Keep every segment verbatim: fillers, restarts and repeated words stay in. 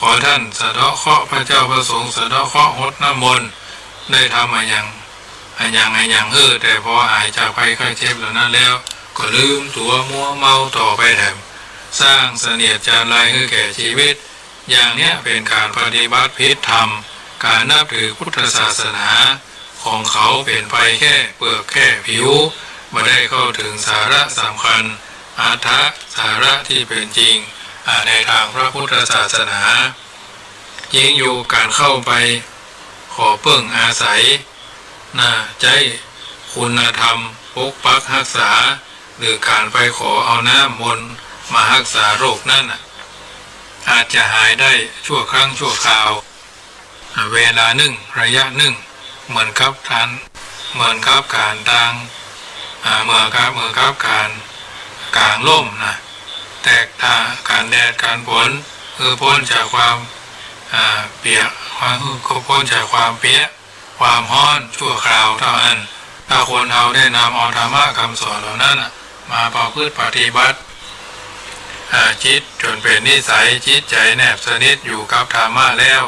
ขอต้านสะเดาะเคราะห์ พระเจ้าพระสงฆ์สะเดาะเคราะห์หดน้ำมนต์ ได้ทำอะหยัง อะหยังอะหยังหื้อ แต่พอหายจากภัยไข้เจ็บเหล่านั้นแล้ว ก็ลืมตั๋วมัวเมาต่อไปแถม สร้างเสนียดจัญไรหื้อแก่ชีวิต อย่างเนี้ยเป๋นก๋านปฏิบัติผิดธรรม ก๋านนับถือพุทธศาสนาของเขาเป๋นไปแค่เปลือกแค่ผิว บ่ได้เข้าเถิงสาระสำคัญ อรรถะสาระตี้เป๋นจริง อ่า ในตางพระพุทธศาสนา ยิ่งอยู่ก๋านเข้าไปขอเปิ้งอาศัย น่าใจ๊คุณธรรมปกปักฮักษา หรือก๋านไปขอเอาน้ำมนต์มาฮักษาโรคนั้นน่ะ อาจจะหายได้ชั่วครั้งชั่วคราว อ่า เวลานึ่ง ระยะนึ่ง เหมือนกับตาง เหมือนกับก๋านตาง อ่า เหมือนกับ เหมือนกับก๋านก๋างร่มนะ แตกตางก๋านแดดก๋านฝน หื้อป๊นจากความ อ่า เปียก ความ หื้อป๊นจากความเปียก ความฮ้อนชั่วคราวเต้าอั้น ถ้าคนเฮาได้นำเอาธรรมะกำสอนเหล่านั้นน่ะ มาประพฤติปฏิบัติ อ่า จิตจ๋นเป๋นนิสัย จิตใจ๋แนบสนิทอยู่กับธรรมะแล้ว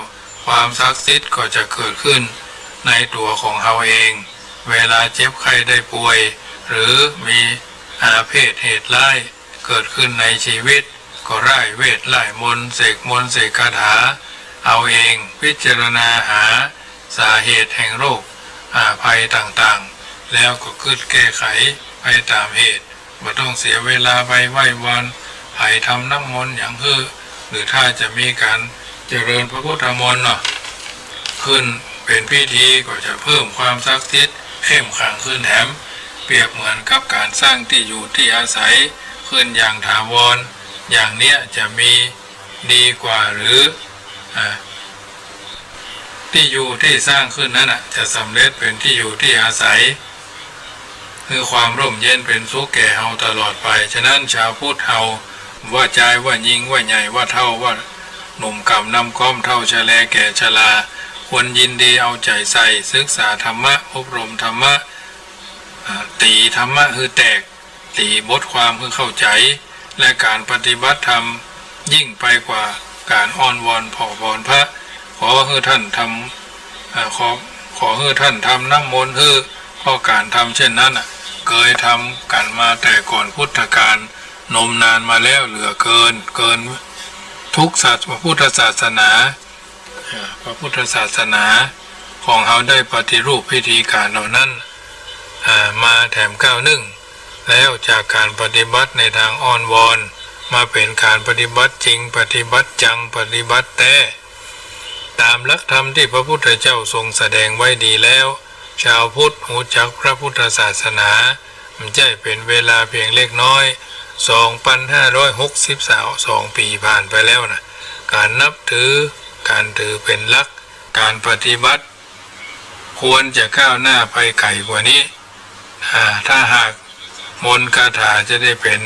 ความศักดิ์สิทธิ์ก็จะเกิดขึ้นในตั๋วของเฮาเอง เวลาเจ็บไข้ได้ป่วย หรือมีอาเพศเหตุร้าย เกิดขึ้นในชีวิต ก็ร่ายเวทร่ายมนต์ เสกมนต์เสกคาถาเอาเอง พิจารณาหาสาเหตุแห่งโรค อ่า ภัยต่างๆ แล้วก็กึ๊ดแก้ไขไปต๋ามเหตุ บ่ต้องเสียเวลาไปไหว้วานใผทำน้ำมนต์หยังหื้อ หรือถ้าจะมีก๋านเจริญพระพุทธมนต์เนาะ ขึ้นเป๋นพิธีก็จะเพิ่มความศักดิ์สิทธิ์เข้มขลังขึ้นแถม เปรียบเหมือนกับก๋านสร้างตี้อยู่ตี้อาศัยขึ้นอย่างถาวร อย่างเนี้ยจะมีดีกว่าหรือ อ่า ตี้อยู่ตี้สร้างขึ้นนั้นน่ะ จะสำเร็จเป๋นตี้อยู่ตี้อาศัย หื้อความร่มเย็นเป๋นสุขแก่เฮาตลอดไป ฉะนั้นชาวพุทธเฮา ว่าจาย ว่าญิง ว่าใหญ่ ว่าเฒ่า ว่าหนุ่มก่ำนำก๊อม เฒ่าชะแลแก่ชรา ควรยินดีเอาใจ๋ใส่ ศึกษาธรรมะ อบรมธรรมะ อ่า ตี๋ธรรมะหื้อแตก ตี๋บทความหื้อเข้าใจ๋ และก๋านปฏิบัติธรรมยิ่งไปกว่าก๋านอ้อนวอนผ่อวอนพระ ขอหื้อต้านทำ อ่า ขอ ขอหื้อต้านทำน้ำมนต์หื้อ เพราะก๋านทำเช่นนั้นน่ะ เกยทำกั๋นมาแต่ก่อนพุทธกาล นมนานมาแล้วเหลือเกิน เกินทุกศาส- พุทธศาสนา อ่า พระพุทธศาสนาของเฮาได้ปฏิรูปพิธีก๋านเหล่านั้น อ่า มาแถมก้าวนึ่ง แล้วจากก๋านปฏิบัติในตางอ้อนวอน มาเป๋นก๋านปฏิบัติจริง ปฏิบัติจัง ปฏิบัติแต๊ ต๋ามหลักธรรมตี้พระพุทธเจ้าทรงแสดงไว้ดีแล้ว ชาวพุทธฮู้จักพระพุทธศาสนา บ่ใจ้เป๋นเวลาเพียงเล็กน้อย สองปันห้าร้อยหกสิบสองปี๋ผ่านไปแล้วนะ ก๋านนับถือ ก๋านถือเป๋นหลัก ก๋านปฏิบัติ ควรจะก้าวหน้าไปไก๋กว่านี้ อ่า ถ้าหากมนต์คาถาจะได้เป๋น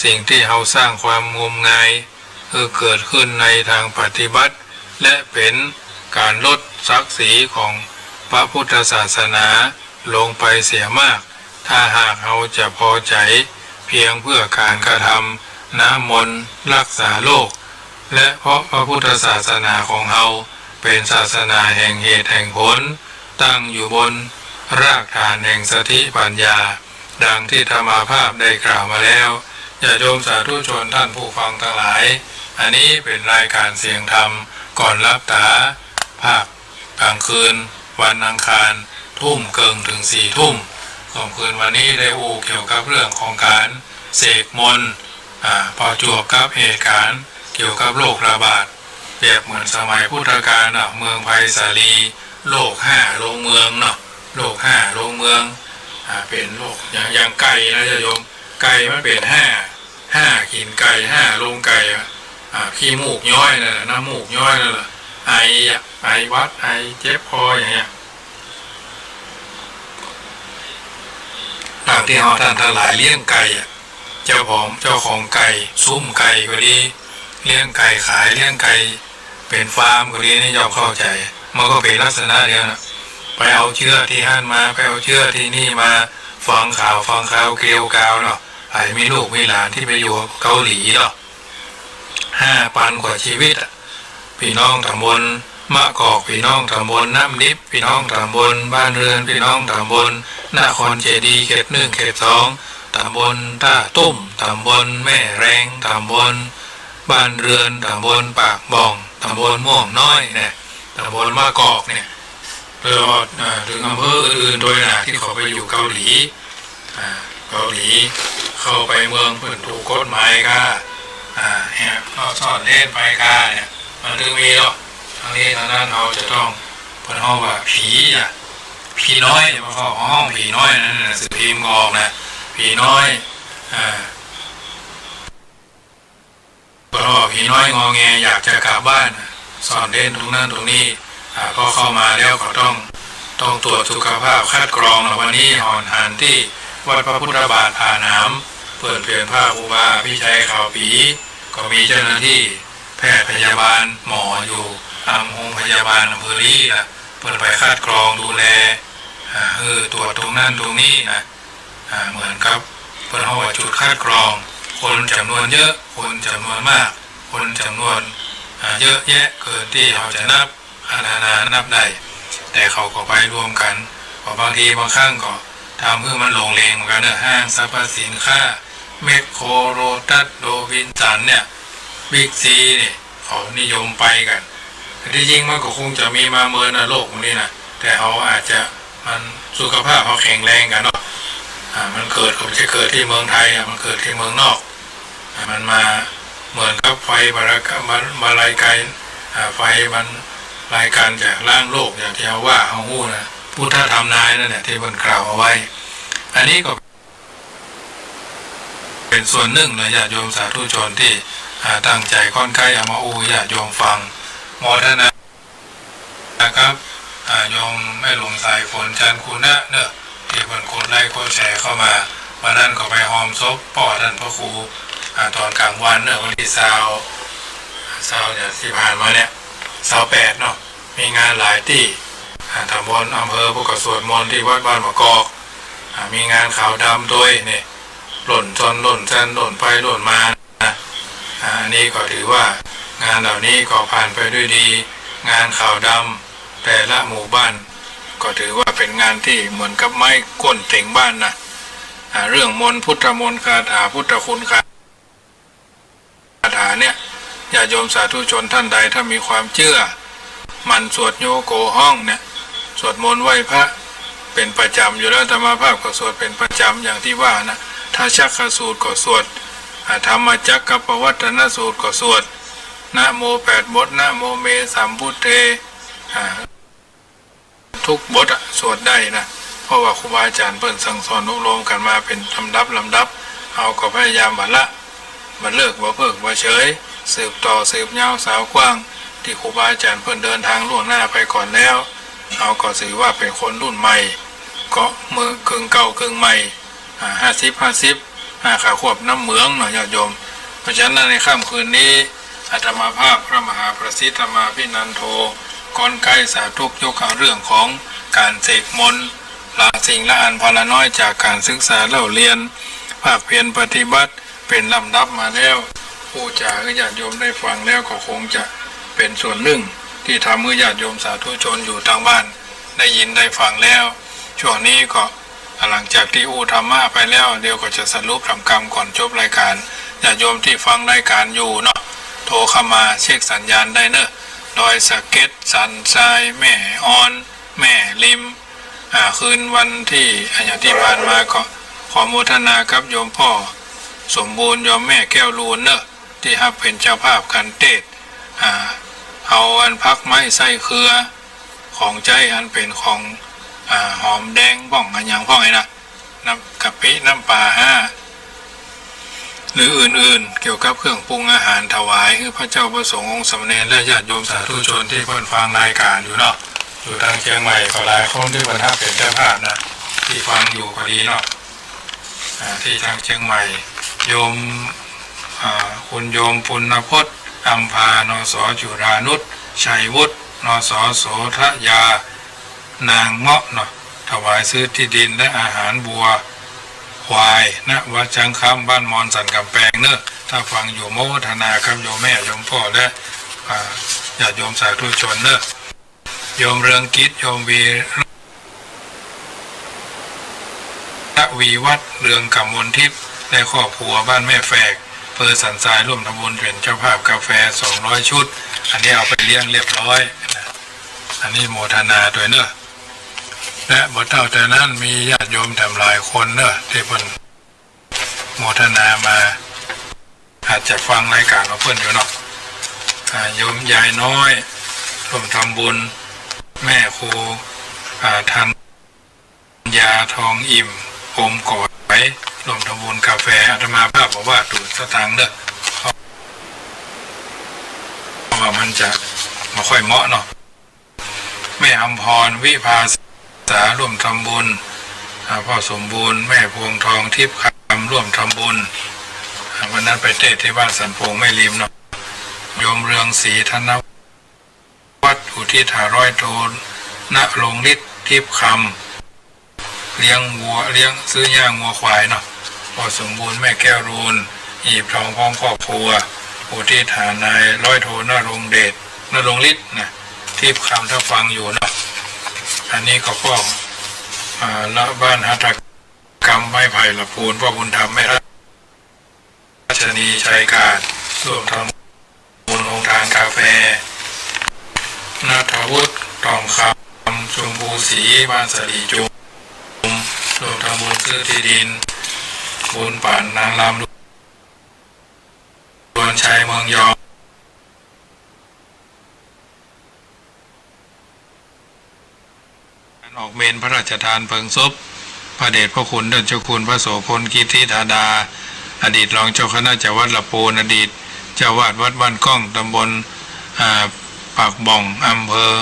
สิ่งตี้เฮาสร้างความงมงาย หื้อเกิดขึ้นในตางปฏิบัติ และเป๋นก๋านลดศักดิ์ศรีของพระพุทธศาสนาลงไปเสียมาก ถ้าหากเฮาจะพอใจ๋เพียงเพื่อก๋านกระทำน้ำมนต์รักษาโรค และเพราะพระพุทธศาสนาของเฮาเป๋นศาสนาแห่งเหตุแห่งผล ตั้งอยู่บนรากฐานแห่งสติปัญญา ดังตี้อาตมาภาพได้กล่าวมาแล้ว ญาติโยมสาธุชนต้านผู้ฟังตังหลาย อันนี้เป๋นรายก๋านเสียงธรรมก่อนหลับต๋า ภาคก๋างคืนวันอังคาร ทุ่มเกิ่งเถิงสี่ทุ่ม ค่ำคืนวันนี้ได้อู้เกี่ยวกับเรื่องของก๋านเสกมนต์ อ่า ประจวบกับเหตุก๋ารณ์เกี่ยวกับโรคระบาด เปรียบเหมือนสมัยพุทธกาลน่ะ เมืองไพศาลี โรคฮ้าลงเมืองเนาะ โรคฮ้าลงเมือง อ่า เป๋นโรคอย่าง อย่างไก่นะญาติโยม ไก่มันเป๋นฮ้า ฮ้ากิ๋นไก่ ฮ้าลงไก่อะ อ่า ขี้มูกย้อยนั่นแหละ น้ำมูกย้อยนั่นแหละ ไออะ ไอหวัด ไอเจ็บคออย่างเงี้ย ดังตี้เฮาต้านตังหลายเลี้ยงไก่อะ เจ้าของ เจ้าของไก่ ซุมไก่ก็ดี เลี้ยงไก่ขาย เลี้ยงไก่เป๋นฟาร์มก็ดี นี่ย่อมเข้าใจ๋ มันก็เป๋นลักษณะเดียวน่ะ ไปเอาเจื้อตี้หั้นมา ไปเอาเจื้อตี้นี่มา ฟังข่าว ฟังข่าวเกลียวกราวเนาะ ไผมีลูกมีหลานตี้ไปอยู่เกาหลีเนาะ ห้าปันกว่าชีวิตอะ ปี้น้องต๋ำบลมะกอก ปี้น้องต๋ำบลน้ำดิบ ปี้น้องต๋ำบลบ้านเรือน ปี้น้องต๋ำบลนครเจดีย์เขตหนึ่ง เขตสอง ต๋ำบลต้าตุ้ม ต๋ำบลแม่แรง ต๋ำบลบ้านเรือน ต๋ำบลปากบ่อง ต๋ำบลม่วงน้อยเนี่ย ต๋ำบลมะกอกเนี่ย แล้วก็ อ่า เถิงอำเภออื่นๆ ตวยนะ ตี้เขาไปอยู่เกาหลี อ่า เกาหลี เข้าไปเมืองเปิ้นถูกกฎหมายก่า อ่า แอบลอดซ่อนเร้นไปก่าเนี่ย มันเถิงมีเนาะ ตังนี้ตังนั้นเฮาจะต้อง เปิ้นฮ้องว่าผีอะ ผีน้อย เปิ้นฮ้องผีน้อย ในหนังสือพิมพ์ก็ออกนะ ผีน้อย อ่า เปิ้นฮ้องผีน้อยงอแง อยากจะกลับบ้าน ซ่อนเร้นตรงนั้นตรงนี้ อ่า พอเข้ามาแล้วก็ต้อง ต้องตรวจสุขภาพคัดกรอง วันนี้หอนหันตี้วัดพระพุทธบาทผาหนาม เปิ้นเป๋นพระครูบาอภิชัยขาวปี ก็มีเจ้าหน้าที่แพทย์พยาบาลหมออยู่ต๋ามโฮงพยาบาลอำเภอลี้นะ เปิ้นไปคัดกรองดูแล อ่า เออ ตรวจตรงนั้นตรงนี้นะ อ่า เหมือนกับเปิ้นฮ้องว่าจุดคัดกรอง คนจ๋ำนวนเยอะ คนจ๋ำนวนมาก คนจ๋ำนวน อ่า เยอะแยะเกินตี้เฮาจะนับ อานานับได้ แต่เขาก็ไปรวมกั๋น เพราะบางทีบางครั้งก็ทำหื้อมันหลงเหลงเหมือนกั๋นเนอะ ห้างสรรพสินค้า แมคโคร โลตัส โรบินสันเนี่ย บิ๊กซีเนี่ย เขานิยมไปกั๋น แต่ตี้จริงมันก็คงจะมีมาเมินนะ โรคพวกนี้นะ แต่เฮาอาจจะ มันสุขภาพเฮาแข็งแรงกั๋นเนาะ อ่า มันเกิดก็บ่ใจ้เกิดตี้เมืองไทยอะ มันเกิดตี้เมืองนอก อ่า มันมาเหมือนกับไฟบรรลัยกะ บรร บรรลัยไก อ่า ไฟมันลัยกั๋นจะล้างโลก อย่างตี้เฮาว่าเฮาฮู้นะ พุทธธรรมนายนั่นแหละตี้เปิ้นกล่าวเอาไว้ อันนี้ก็ เป๋นส่วนนึ่งนะ ญาติโยมสาธุชนตี้ อ่า ตั้งใจ๋ก้อนใก้เอามาอู้ญาติโยมฟัง โมทนากับ อ่า โยมแม่หลวงสายฝน จันทร์คุณะเนอะ ตี้เปิ้นกดไลก์กดแชร์เข้ามา วันนั้นก็ไปฮอมศพป้อท่านพระครู อ่า ต๋อนกลางวันเนอะ วันตี้ซาว ซาวเนี่ยตี้ผ่านมาเนี่ย ซาวแปดเนาะ มีงานหลายตี้ อ่า ต๋ำบลอำเภอพวกก็สวดมนต์ตี้วัดบ้านมะกอก อ่า มีงานขาวดำตวยเนี่ย ล่นซอนล่นแซนล่นไปล่นมานะ อ่า อันนี้ก็ถือว่างานเหล่านี้ก็ผ่านไปด้วยดี งานขาวดำแต่ละหมู่บ้าน ก็ถือว่าเป๋นงานตี้เหมือนกับไม้ก้นเต็งบ้านนะ อ่า เรื่องมนต์พุทธมนต์คาถาพุทธคุณคา คาถาเนี่ย ญาติโยมสาธุชนท่านใดถ้ามีความเจื้อ หมั่นสวดโยโกฮ้องเนี่ย สวดมนต์ไหว้พระเป๋นประจ๋ำอยู่แล้ว อาตมาภาพก็สวดเป๋นประจ๋ำอย่างตี้ว่านะ ทัชฌักขสูตรก็สวด อ่า ธัมมจักกัปปวัตตนสูตรก็สวด นะโมแปดบท นะโมเมสัมพุทเท อ่า ทุกบทอะ สวดได้นะ เพราะว่าครูบาอาจ๋ารย์เปิ้นสั่งสอนอบรมกั๋นมาเป๋นลำดับลำดับ เฮาก็พยายามบ่ละ บ่เลิก บ่เพิก บ่เฉย สืบต่อ สืบยาว สาวกว้าง ตี้ครูบาอาจ๋ารย์เปิ้นเดินทางล่วงหน้าไปก่อนแล้ว เฮาก็ถือว่าเป๋นคนรุ่นใหม่ ก็เมื่อเกิ่งเก่าเกิ่งใหม่ อ่า ห้าสิบ ห้าสิบ ห้าขาควบน้ำเหมืองเนาะ ญาติโยม เพราะฉะนั้นในค่ำคืนนี้ อาตมาภาพพระมหาประสิทธิ์ธรรมาภินันโท ก้อนใก้สาธุ ยกเอาเรื่องของก๋านเสกมนต์ ละสิ่งละอันพาละน้อยจากก๋านศึกษาเล่าเรียน ภาคเพียรปฏิบัติ เป๋นลำดับมาแล้ว อู้จ๋าหื้อญาติโยมได้ฟังแล้วก็คงจะเป๋นส่วนนึ่งตี้ทำหื้อญาติโยมสาธุชนอยู่ตางบ้านได้ยินได้ฟังแล้ว ช่วงนี้ก็ หลังจากตี้อู้ธรรมะไปแล้ว เดี๋ยวก็จะสรุปต๋ามกำก่อนจบรายก๋าน ญาติโยมตี้ฟังรายก๋านอยู่เนาะ โทรเข้ามาเช็คสัญญาณได้เนอะ ดอยสะเก็ด สันทราย แม่ออน แม่ริม อ่า คืนวันตี้ อ่า อย่างตี้ผ่านมาก็ขอโมทนากับโยมพ่อสมบูรณ์ โยมแม่แก้วลูนเนอะ ตี้ฮับเป๋นเจ้าภาพก๋านเตสน์ อ่า เอาอันผักไม้ไส้เครือ ของใจ๊อันเป๋นของ อ่า หอมแดงพ่อง อะหยังพ่องไอ้นะ น้ำกะปิ น้ำปลาฮ้า หรืออื่นๆ เกี่ยวกับเครื่องปรุงอาหารถวายหื้อพระเจ้าพระสงฆ์องค์สามเณรและญาติโยมสาธุชนตี้เปิ้นฟังรายก๋านอยู่เนาะ อยู่ตางเจียงใหม่ก็หลายคนตี้เปิ้นฮับเป๋นเจ้าภาพนะ ตี้ฟังอยู่ก็ดีเนาะ อ่า ตี้ตางเจียงใหม่ โยม อ่า คุณโยมปุณณพจน์ อำภา นส จุรานุช ชัยวุฒิ นส โสธยา นางเมาะเนาะ ถวายซื้อตี้ดินและอาหารบัวควาย ณ วัดจ๊างคำ บ้านมอนสันก๋ำแปงเนอะ ถ้าฟังอยู่โมทนากับโยมแม่โยมพ่อและ อ่า ญาติโยมสาธุชนเนอะ โยมเรืองกิจ โยมวีระวีวัฒน์ เรืองกมลทิพย์ และครอบครัว บ้านแม่แฝก อำเภอสันทราย ร่วมทำบุญเป๋นเจ้าภาพกาแฟ สองร้อย ชุด อันนี้เอาไปเลี้ยงเรียบร้อยนะ อันนี้โมทนาตวยเนอะ และบ่เต้าแต่นั้นมีญาติโยมแถมหลายคนเนอะ ตี้เปิ้นโมทนามา อาจจะฟังรายก๋านของเปิ้นอยู่เนาะ อ่า โยมยายน้อย ร่วมทำบุญ แม่ครู อ่า ธัญญา ทองอิ่ม โอมก๋อย ร่วมทำบุญกาแฟ อาตมาภาพบอกว่าตูดสตางค์เด้อ เพราะว่ามันจะบ่ค่อยเหมาะเนาะ แม่อำพร วิภาษา ร่วมทำบุญ อ่า พ่อสมบูรณ์ แม่พวงทอง ทิพย์คำ ร่วมทำบุญ อ่า วันนั้นไปเตศน์ตี้บ้านสันโป่งแม่ริมเนาะ โยมเรืองศรี ธนวัฒน์ อุทิศหาร้อยโท ณรงค์ฤทธิ์ ทิพย์คำ เลี้ยงวัว เลี้ยง ซื้อหญ้างัวควายเนาะ พ่อสมบูรณ์ แม่แก้วรูน หีบทอง พร้อมครอบครัว อุทิศหานายร้อยโท ณรงค์เดช ณรงค์ฤทธิ์นะ ทิพย์คำ ถ้าฟังอยู่เนาะ อันนี้ก็พวก อ่า ละบ้านหัตถกรรมไม้ไผ่ละปูน พ่อบุญธรรม แม่รัชนี ชัยกาด ร่วมทำ บุญโฮงทานกาแฟ ณัฐวุฒิ ทองคำ ชมพูศรี บ้านสะหลีจุม ร่วมทำบุญซื้อตี้ดิน บุญป่านนางลำ ดวนชัย เมืองยอง การออกเมรุพระราชทานเพลิงศพ พระเดชพระคุณท่านเจ้าคุณพระโสภณ กิตติธาดา อดีตรองเจ้าคณะจังหวัดละปูน อดีตเจ้าอาวาสวัดบ้านก้อง ตำบล อ่า ปากบ่อง อำเภอ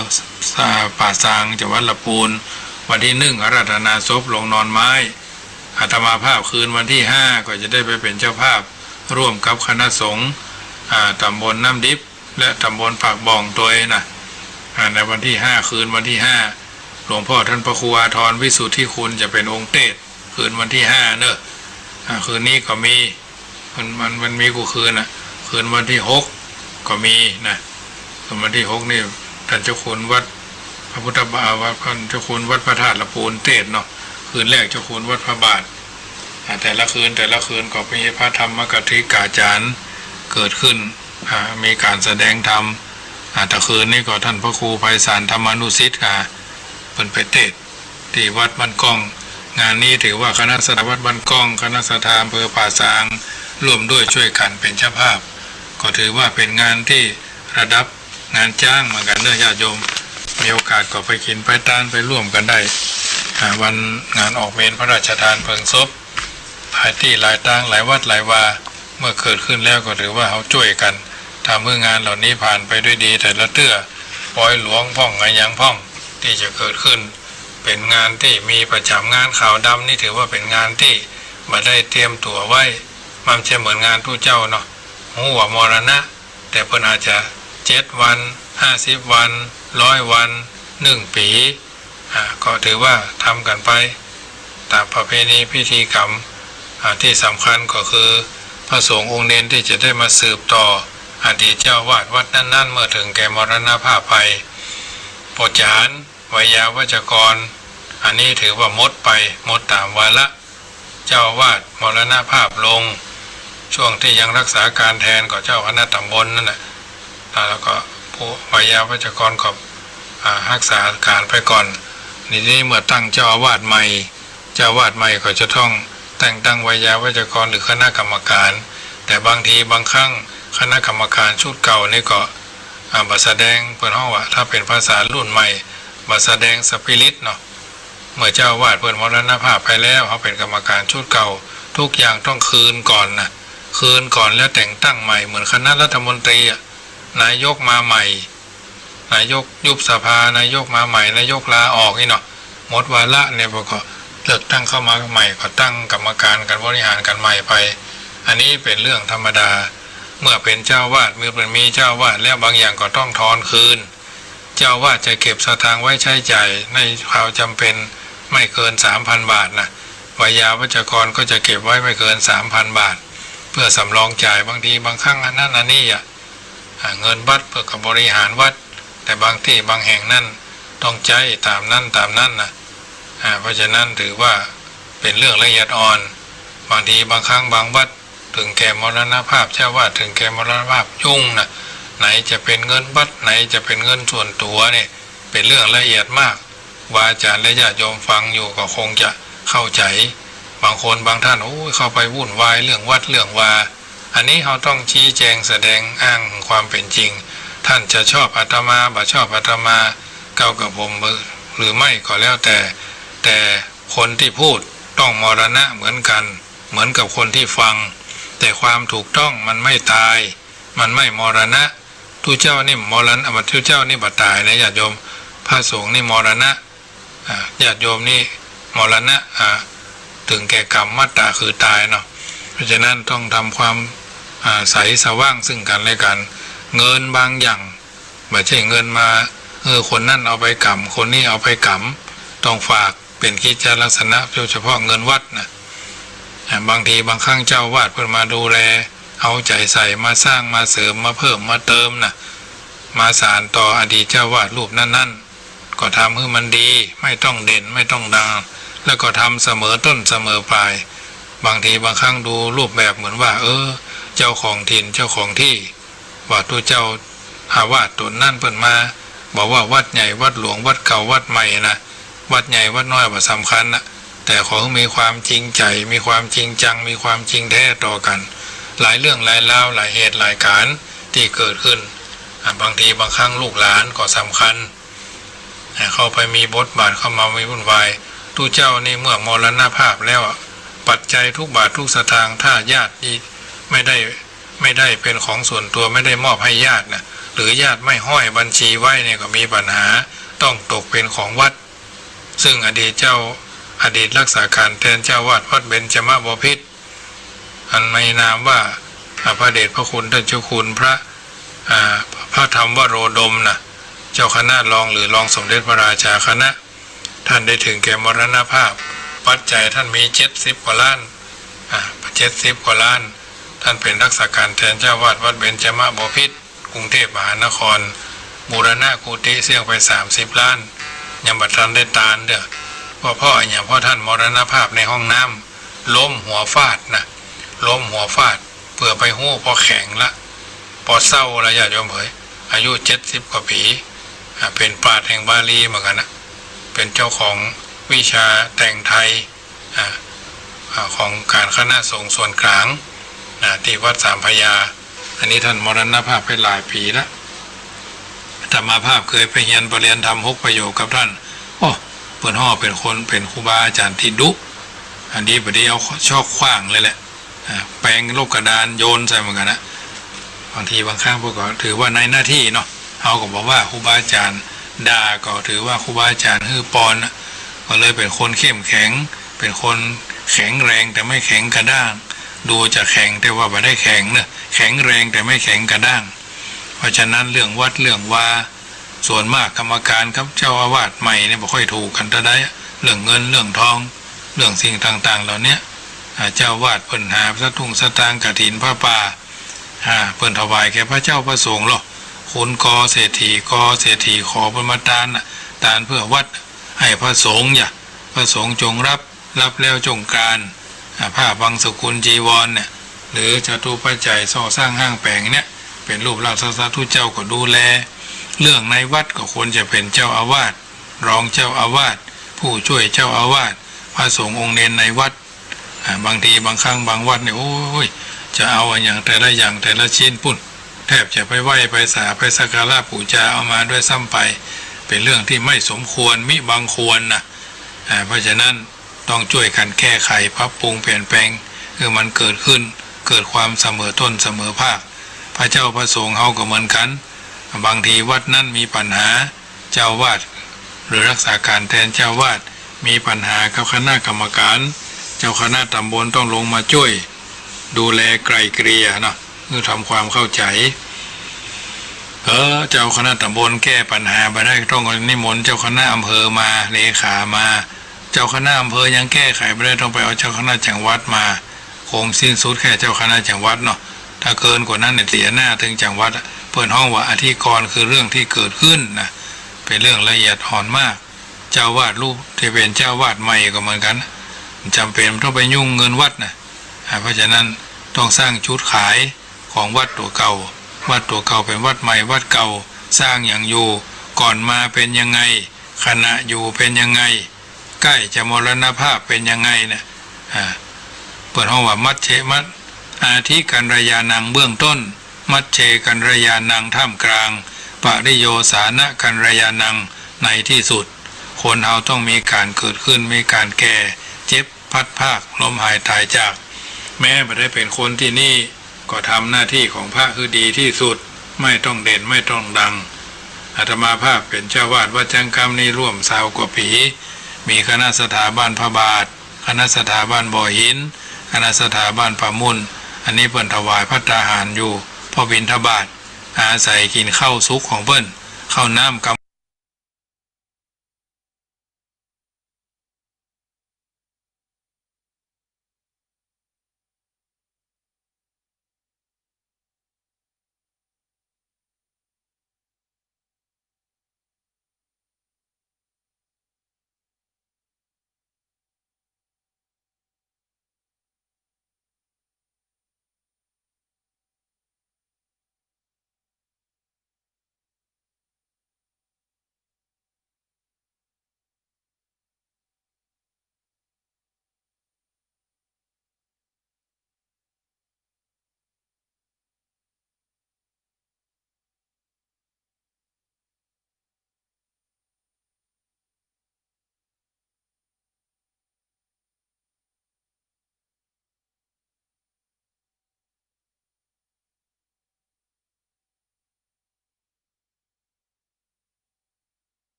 อ่า ป่าซาง จังหวัดละปูน วันที่หนึ่งอาราธนาศพ ลงนอนไม้ อาตมาภาพคืนวันที่ห้าก็จะได้ไปเป็นเจ้าภาพร่วมกับคณะสงฆ์ อ่า ตำบลน้ำดิบ และตำบลปากบ่องตวยนะ อ่า ในวันที่ห้า คืนวันที่ห้า หลวงพ่อท่านพระครูอาทรวิสุทธิคุณจะเป็นองค์เตศน์ คืนวันที่ห้าเนอะ อ่า คืนนี้ก็มี มัน มัน มันมีกู้คืนน่ะ คืนวันที่หกก็มีนะ คืนวันที่หกนี่ท่านเจ้าคุณวัดพระพุทธบา วัด ท่านเจ้าคุณวัดพระธาตุละปูนเตศน์เนาะ คืนแรกเจ้าคุณวัดพระบาท อ่า แต่ละคืน แต่ละคืนก็มีพระธรรมกถิกาจารย์เกิดขึ้น อ่า มีการแสดงธรรม อ่า แต่คืนนี้ก็ท่านพระครูไพศาลธรรมานุสิทธิ์ อ่า เปิ้นไปเตศน์ตี้วัดบ้านก้อง งานนี้ถือว่าคณะศรัทธาวัดบ้านก้อง คณะศรัทธาอำเภอป่าซาง ร่วมด้วยช่วยกันเป็นเจ้าภาพ ก็ถือว่าเป็นงานที่ระดับงานจ๊างเหมือนกั๋นเนอะ ญาติโยม มีโอกาสก็ไปกิ๋นไปตานไปร่วมกั๋นได้ อ่า วันงานออกเมรุพระราชทานเพลิงศพ หลายตี้หลายตางหลายวัดหลายวา เมื่อเกิดขึ้นแล้วก็ถือว่าเฮาจ้วยกั๋น ทำหื้องานเหล่านี้ผ่านไปด้วยดีแต่ละเตื้อ ปอยหลวงพ่องอะหยังพ่อง ตี้จะเกิดขึ้น เป๋นงานตี้มีประจ๋ำ งานขาวดำนี่ถือว่าเป๋นงานตี้บ่ได้เตรียมตั๋วไว้ มันบ่ใจ้เหมือนงานตุ๊เจ้าเนาะ ฮู้ว่ามรณะ แต่เปิ้นอาจจะเจ็ดวัน ห้าสิบวัน ร้อยวัน หนึ่งปี๋ อ่า ก็ถือว่าทำกั๋นไปต๋ามประเพณีพิธีกรรม อ่า ตี้สำคัญก็คือพระสงฆ์องค์เณรตี้จะได้มาสืบต่ออดีตเจ้าอาวาสวัดนั้นๆ เมื่อเถิงแก่มรณภาพไป ปจารย์ ไวยาวัจกร อันนี้ถือว่าหมดไป หมดต๋ามวาระ เจ้าอาวาสมรณภาพลง ช่วงตี้ยังฮักษาก๋านแทนก็เจ้าคณะตำบลนั่นแหละ แล้วก็ผู้ไวยาวัจกรก็ อ่า ฮักษาก๋านไปก่อน ทีนี้เมื่อตั้งเจ้าอาวาสใหม่ เจ้าอาวาสใหม่ก็จะต้องแต่งตั้งไวยาวัจกรหรือคณะกรรมการ แต่บางทีบางครั้งคณะกรรมการชุดเก่านี่ก็ อ่า บ่แสดง เปิ้นฮ้องว่า ถ้าเป๋นภาษารุ่นใหม่ บ่แสดงสปิริตเนาะ เมื่อเจ้าอาวาสเปิ้นมรณภาพไปแล้ว เฮาเป๋นกรรมการชุดเก่า ทุกอย่างต้องคืนก่อนนะ คืนก่อนแล้วแต่งตั้งใหม่ เหมือนคณะรัฐมนตรีอะ นายกมาใหม่ นายกยุบสภา นายกมาใหม่ นายกลาออกนี่เนาะ หมดวาระเนี่ย พอก็เลือกตั้งเข้ามาใหม่ ก็ตั้งกรรมการกั๋น บริหารกั๋นใหม่ไป อันนี้เป๋นเรื่องธรรมดา เมื่อเป๋นเจ้าอาวาส เมื่อเป๋นมีเจ้าอาวาสแล้ว บางอย่างก็ต้องทอนคืน เจ้าอาวาสจะเก็บสตางค์ไว้ใช้จ่ายในคราวจำเป็นไม่เกินสามพันบาทนะ ไวยาวัจกรก็จะเก็บไว้ไม่เกินสามพันบาท เพื่อสำรองจ่ายบางทีบางครั้งอันนั้นอันนี้อะ อ่า เงินวัดเปิ้นก็บริหารวัด แต่บางตี้บางแห่งนั้นต้องใจ๊ต๋ามนั้นต๋ามนั้นนะ อ่า เพราะฉะนั้นถือว่าเป๋นเรื่องละเอียดอ่อน บางทีบางครั้งบางวัด เถิงแก่มรณภาพ เจ้าอาวาสเถิงแก่มรณภาพยุ่งนะ ไหนจะเป๋นเงินวัด ไหนจะเป๋นเงินส่วนตั๋วเนี่ย เป๋นเรื่องละเอียดมาก ครูบาอาจ๋ารย์และญาติโยมฟังอยู่ก็คงจะเข้าใจ๋ บางคนบางท่าน โอ้ย เข้าไปวุ่นวายเรื่องวัดเรื่องวา อันนี้เฮาต้องชี้แจงแสดงอ้างความเป๋นจริง ท่านจะชอบอาตมา บ่ชอบอาตมา เก้ากระผมหรือไม่ก็แล้วแต่ แต่คนตี้พูดต้องมรณะเหมือนกั๋น เหมือนกับคนตี้ฟัง แต่ความถูกต้องมันไม่ต๋าย มันไม่มรณะ ตุ๊เจ้านี่มรณะ ตุ๊เจ้านี่บ่ต๋ายนะญาติโยม พระสงฆ์นี่มรณะ อ่า ญาติโยมนี่มรณะ อ่า เถิงแก่กรรมมัตตะคือต๋ายเนาะ เพราะฉะนั้นต้องทำความ อ่า ใสสว่างซึ่งกั๋นและกั๋น เงินบางอย่าง บ่ใจ้เงินมา เออ คนนั้นเอาไปกำ คนนี้เอาไปกำ ต้องฝากเป๋นกิจจลักษณะ โดยเฉพาะเงินวัดนะ อ่า บางทีบางครั้งเจ้าอาวาสเปิ้นมาดูแล เอาใจ๋ใส่ มาสร้าง มาเสริม มาเพิ่ม มาเติมนะ มาสานต่ออดีตเจ้าอาวาสรูปนั้นๆ ก็ทำหื้อมันดี ไม่ต้องเด่น ไม่ต้องดัง แล้วก็ทำเสมอต้นเสมอปลาย บางทีบางครั้งดูรูปแบบเหมือนว่า เออ เจ้าของถิ่น เจ้าของตี้ ว่าตุ๊เจ้าอาวาสต๋นนั้นเปิ้นมา บ่ว่าวัดใหญ่ วัดหลวง วัดเก่า วัดใหม่นะ วัดใหญ่ วัดน้อย บ่สำคัญนะ แต่ขอหื้อมีความจริงใจ๋ มีความจริงจัง มีความจริงแท้ต่อกั๋น หลายเรื่องหลายราว หลายเหตุหลายก๋ารณ์ตี้เกิดขึ้น อ่า บางทีบางครั้งลูกหลานก็สำคัญ อ่า เข้าไปมีบทบาท เข้ามามีวุ่นวาย ตุ๊เจ้านี่เมื่อมรณภาพแล้วอะ ปัจจัยทุกบาททุกสตางค์ ถ้าญาติไม่ได้ ไม่ได้เป๋นของส่วนตั๋ว ไม่ได้มอบหื้อญาตินะ หรือญาติไม่ห้อยบัญชีไว้เนี่ย ก็มีปัญหา ต้องตกเป๋นของวัด ซึ่งอดีตเจ้า อดีตรักษาก๋านแตนเจ้าอาวาสวัดเบญจมบพิตร อันมีนามว่า อ่า พระเดชพระคุณต้านเจ้าคุณพระ อ่า พระธรรมวโรดมนะ เจ้าคณะรองหรือรองสมเด็จพระราชาคณะ ท่านได้เถิงแก่มรณภาพ ปัจจัยท่านมีเจ็ดสิบกว่าล้าน อ่า เจ็ดสิบกว่าล้าน ท่านเป๋นรักษาก๋านแตนเจ้าอาวาสวัดเบญจมบพิตร กรุงเทพมหานคร บูรณะกุฏิเสี้ยงไปสามสิบล้าน ยังบ่ทันได้ตานเตื้อ เพราะ เพราะอะหยัง เพราะท่านมรณภาพในห้องน้ำ ล้มหัวฟาดนะ ล้มหัวฟาด เปื้อไปฮู้ ปอแข็งละ ปอเฒ่าละ ญาติโยมเอ๋ย อายุเจ็ดสิบกว่าปี๋ อ่า เป๋นปราชญ์แห่งบาลีเหมือนกั๋นนะ เป๋นเจ้าของวิชาแต่งไทย อ่า อ่า ของก๋านคณะสงฆ์ส่วนก๋าง นะ ตี้วัดสามพระยา อันนี้ท่านมรณภาพไปหลายปี๋ละ อาตมาภาพเคยไปเฮียนปริญญาธรรมหกประโยคกับท่าน โอ้ เปิ้นฮ้องเป๋นคน เป๋นครูบาอาจ๋ารย์ตี้ดุ อันนี้บ่ดีเอาจอบขว้างเลยแหละ อ่า แปรงลบกระดานโยนใส่เหมือนกั๋นนะ บางทีบางครั้งพวกก็ถือว่าในหน้าตี้เนาะ เฮาก็บ่ว่าครูบาอาจ๋ารย์ ด่าก็ถือว่าครูบาอาจ๋ารย์หื้อปอนนะ ก็เลยเป๋นคนเข้มแข็ง เป๋นคนแข็งแรงแต่ไม่แข็งกระด้าง ดูจะแข็งแต่ว่าบ่ได้แข็งเนอะ แข็งแรงแต่ไม่แข็งกระด้าง เพราะฉะนั้นเรื่องวัดเรื่องวา ส่วนมากกรรมการกับเจ้าอาวาสใหม่เนี่ยบ่ค่อยถูกกั๋นเต้าใดอะ เรื่องเงินเรื่องทอง เรื่องสิ่งต่างๆ เหล่าเนี้ย อ่า เจ้าอาวาสเปิ้นหาสตุ้งสตางค์กฐินผ้าป่า อ่า เปิ้นถวายแก่พระเจ้าพระสงฆ์ลอ คุณกอเศรษฐี กอเศรษฐีขอเปิ้นมาตานน่ะ ตานเพื่อวัด หื้อพระสงฆ์อย่า พระสงฆ์จงรับ รับแล้วจงกราน อ่า ผ้าบังสุกุลจีวรเนี่ย หรือจตุปัจจัยซ่อสร้างห้างแป๋งเนี่ย เป๋นรูปร่างลักษณะตุ๊เจ้าก็ดูแล เรื่องในวัดก็ควรจะเป๋นเจ้าอาวาส รองเจ้าอาวาส ผู้จ้วยเจ้าอาวาส พระสงฆ์องค์เณรในวัด อ่า บางทีบางครั้งบางวัดเนี่ย โอ้ย จะเอาอะหยังแต่ละอย่างแต่ละชิ้นปู้น แทบจะไปไหว้ไปสาไปสักการะปู๋จาเอามาด้วยซ้ำไป เป๋นเรื่องตี้ไม่สมควร มิบังควรนะ อ่า เพราะฉะนั้นต้องจ้วยกั๋นแก้ไข ปรับปรุง เปลี่ยนแปลง หื้อมันเกิดขึ้น เกิดความเสมอต้นเสมอภาค พระเจ้าพระสงฆ์เฮาก็เหมือนกั๋น บางทีวัดนั้นมีปัญหา เจ้าอาวาส หรือรักษาก๋านแตนเจ้าอาวาส มีปัญหากับคณะกรรมการ เจ้าคณะตำบลต้องลงมาจ้วย ดูแลไกล่เกลี่ยเนาะ หื้อทำความเข้าใจ๋ เออ เจ้าคณะตำบลแก้ปัญหาบ่ได้ ต้องนิมนต์เจ้าคณะอำเภอมา เลขามา เจ้าคณะอำเภอยังแก้ไขบ่ได้ ต้องไปเอาเจ้าคณะจังหวัดมา คงสิ้นสุดแค่เจ้าคณะจังหวัดเนาะ ถ้าเกินกว่านั้นเนี่ยเสียหน้าเถิงจังหวัดอะ เปิ้นฮ้องว่าอธิกรณ์ คือเรื่องตี้เกิดขึ้นนะ เป๋นเรื่องละเอียดอ่อนมาก เจ้าอาวาสรูปตี้เป๋นเจ้าอาวาสใหม่ก็เหมือนกั๋น บ่จำเป๋นต้องไปยุ่งเงินวัดนะ อ่า เพราะฉะนั้นต้องสร้างจุดขายของวัดตั๋วเก่า วัดตั๋วเก่าเป๋นวัดใหม่ วัดเก่าสร้างหยังอยู่ ก่อนมาเป๋นยังไง ขณะอยู่เป๋นยังไง ใก้จะมรณภาพเป๋นยังไงนะ อ่า เปิ้นฮ้องว่ามัชเช มัช อธิกัลยาณัง เบื้องต้น มัชเชกัลยาณัง ท่ามกลาง ปริโยสานะกัลยาณัง ในตี้สุด คนเฮาต้องมีก๋านเกิดขึ้น มีก๋านแก่ เจ็บ พลัดพราก ล้มหายต๋ายจาก แม้บ่ได้เป๋นคนตี้นี่ ก็ทำหน้าตี้ของพระหื้อดีตี้สุด ไม่ต้องเด่น ไม่ต้องดัง อาตมาภาพเป๋นเจ้าอาวาสวัดจั๊งกำนี่ร่วมซาวกว่าปี๋ มีคณะศรัทธาบ้านพระบาท คณะศรัทธาบ้านบ่อหิน คณะศรัทธาบ้านป่ามุ่น อันนี้เปิ้นถวายภัตตาหารอยู่ พอบิณฑบาต อาศัยกิ๋นข้าวสุกของเปิ้น ข้าวน้ำกำ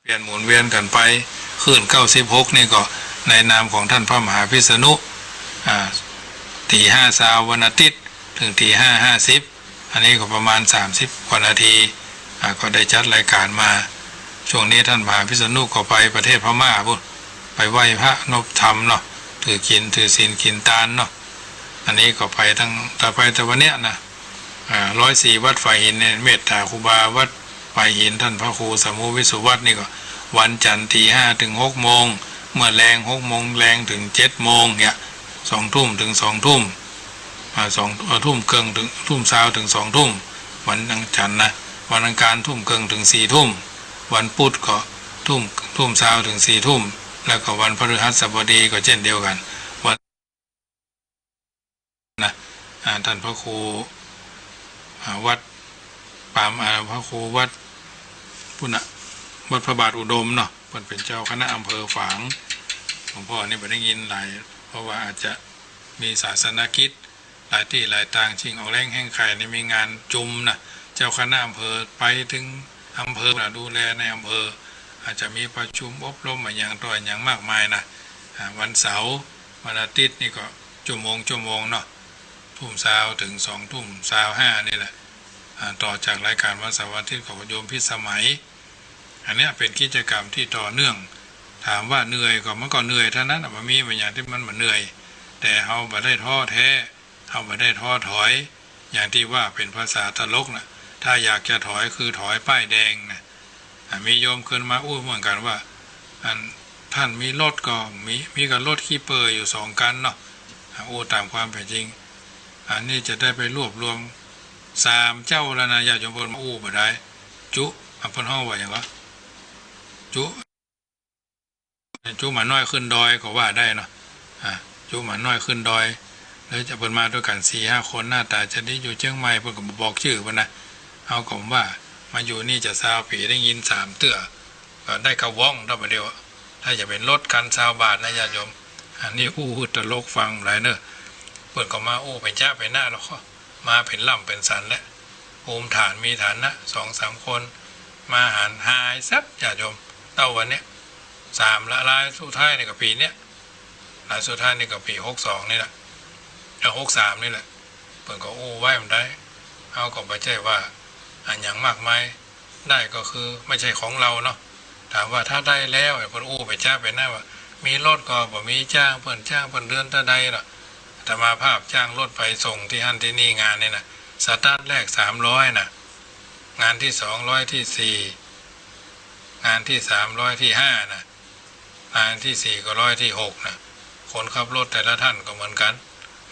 เปลี่ยนหมุนเวียนกั๋นไป คืนเก้าสิบหกนี่ก็ในนามของท่านพระมหาพิษณุ อ่า ตี๋ห้าซาววันอาทิตย์ เถิงตี๋ห้าห้าสิบ อันนี้ก็ประมาณสามสิบกว่านาที อ่า ก็ได้จัดรายการมา ช่วงนี้ท่านมหาพิษณุก็ไปประเทศพม่าปู๊น ไปไหว้พระนบธรรมเนาะ ถือกิ๋น ถือศีลกิ๋นตานเนาะ อันนี้ก็ไปตัง ตะ ไปตะวันเนี้ยนะ อ่า ร้อยสี่วัดฝายหินเนี่ย เมตตาครูบาวัดฝายหิน ท่านพระครูสามุวิสุวัตนี่ก็ วันจันทร์ตี๋ห้าเถิงหกโมง เมื่อแลงหกโมงแลงเถิงเจ็ดโมงเนี่ย สองทุ่มเถิงสองทุ่ม อ่า สอง เอ่อ ทุ่มเกิ่งเถิง ทุ่มซาวเถิงสองทุ่ม วันจันทร์นะ วันอังคารทุ่มเกิ่งเถิงสี่ทุ่ม วันพุธก็ทุ่ม ทุ่มซาวเถิงสี่ทุ่ม แล้วก็วันพฤหัสบดีก็เช่นเดียวกั๋น วัน นะ อ่า ท่านพระครู อ่า วัดปาม อ่า พระครูวัดปู๊นนะ วัดพระบาทอุดมเนาะ เปิ้นเป๋นเจ้าคณะอำเภอฝาง หลวงพ่อนี่บ่ได้ยินหลาย เพราะว่าอาจจะมีศาสนกิจหลายตี้หลายตาง ชิงออกแฮงแฮงใค่ นี่มีงานจุมนะ เจ้าคณะอำเภอไปเถิงอำเภอนะ ดูแลในอำเภอ อาจจะมีประชุมอบรมอะหยังต่ออะหยังมากมายนะ อ่า วันเสาร์ วันอาทิตย์นี่ก็ ชั่วโมง ชั่วโมงเนาะ ทุ่มซาวเถิงสองทุ่มซาวห้านี่แหละ อ่า ต่อจากรายการวันเสาร์วันอาทิตย์ของโยมพิสมัย อันเนี้ยเป๋นกิจกรรมตี้ต่อเนื่อง ถามว่าเหนื่อยก่อ มันก็เหนื่อยเต้านั้นอะ บ่มีบ่อย่างตี้มันบ่เหนื่อย แต่เฮาบ่ได้ท้อแท้ เฮาบ่ได้ท้อถอย อย่างตี้ว่าเป๋นภาษาตลกน่ะ ถ้าอยากจะถอยคือถอยป้ายแดงน่ะ อ่า มีโยมเคืยมาอู้เหมือนกั๋นว่า อัน ท่านมีรถก็มี มีกับรถขี้เปื้ออยู่สองคันเนาะ อ่า อู้ต๋ามความเป๋นจริง อันนี้จะได้ไปรวบรวมสามเจ้าแล้วนะ ญาติโยมเปิ้นมาอู้บ่ได้ จุ อ่า เปิ้นฮ้องว่าหยังวะ จุ จุหมาน้อยขึ้นดอยก็ว่าได้เนาะ อ่า จุหมาน้อยขึ้นดอย แล้วจะเปิ้นมาตวยกั๋นสี่ห้าคน หน้าต๋าจะดี อยู่เจียงใหม่ เปิ้นก็บ่บอกจื้อเปิ้นนะ เฮาก็ว่ามาอยู่นี่จะซาวปี๋ ได้ยินสามเตื้อ ก็ได้กระว่องเต้าบ่าเดียว ถ้าจะเป๋นรถคันซาวบาทนะญาติโยม อันนี้อู้ตลกฟังหลายเน่อ เปิ้นก็มาอู้เป๋นจ๊ะเป๋นนะ แล้วก็มาเป๋นล่ำเป๋นสันแหละ ภูมิฐานมีฐานะสองสามคน มาหันหายแซบญาติโยม เต้าวันเนี้ย สามละ ลายสุดท้ายนี่ก็ปี๋เนี้ย ลายสุดท้ายนี่ก็ปี๋หกสองนี่แหละ เอ้อ หกสามนี่แหละ เปิ้นก็อู้ไว้มันได้ เฮาก็บ่ใจ้ว่าอะหยังมากมาย ได้ก็คือไม่ใช่ของเราเนาะ ถามว่าถ้าได้แล้ว เปิ้นอู้ไปจ๊ะไปนะว่า มีรถก็บ่มี จ้างเปิ้น จ้างเปิ้นเดือนเต้าใดล่ะ อาตมาภาพจ้างรถไปส่งตี้หั้นตี้นี่ งานนี่นะ สตาร์ทแรกสามร้อยนะ งานตี้สองร้อยตี้สี่ งานตี้สามร้อยตี้ห้านะ งานตี้สี่ก็ร้อยตี้หกนะ คนขับรถแต่ละท่านก็เหมือนกั๋น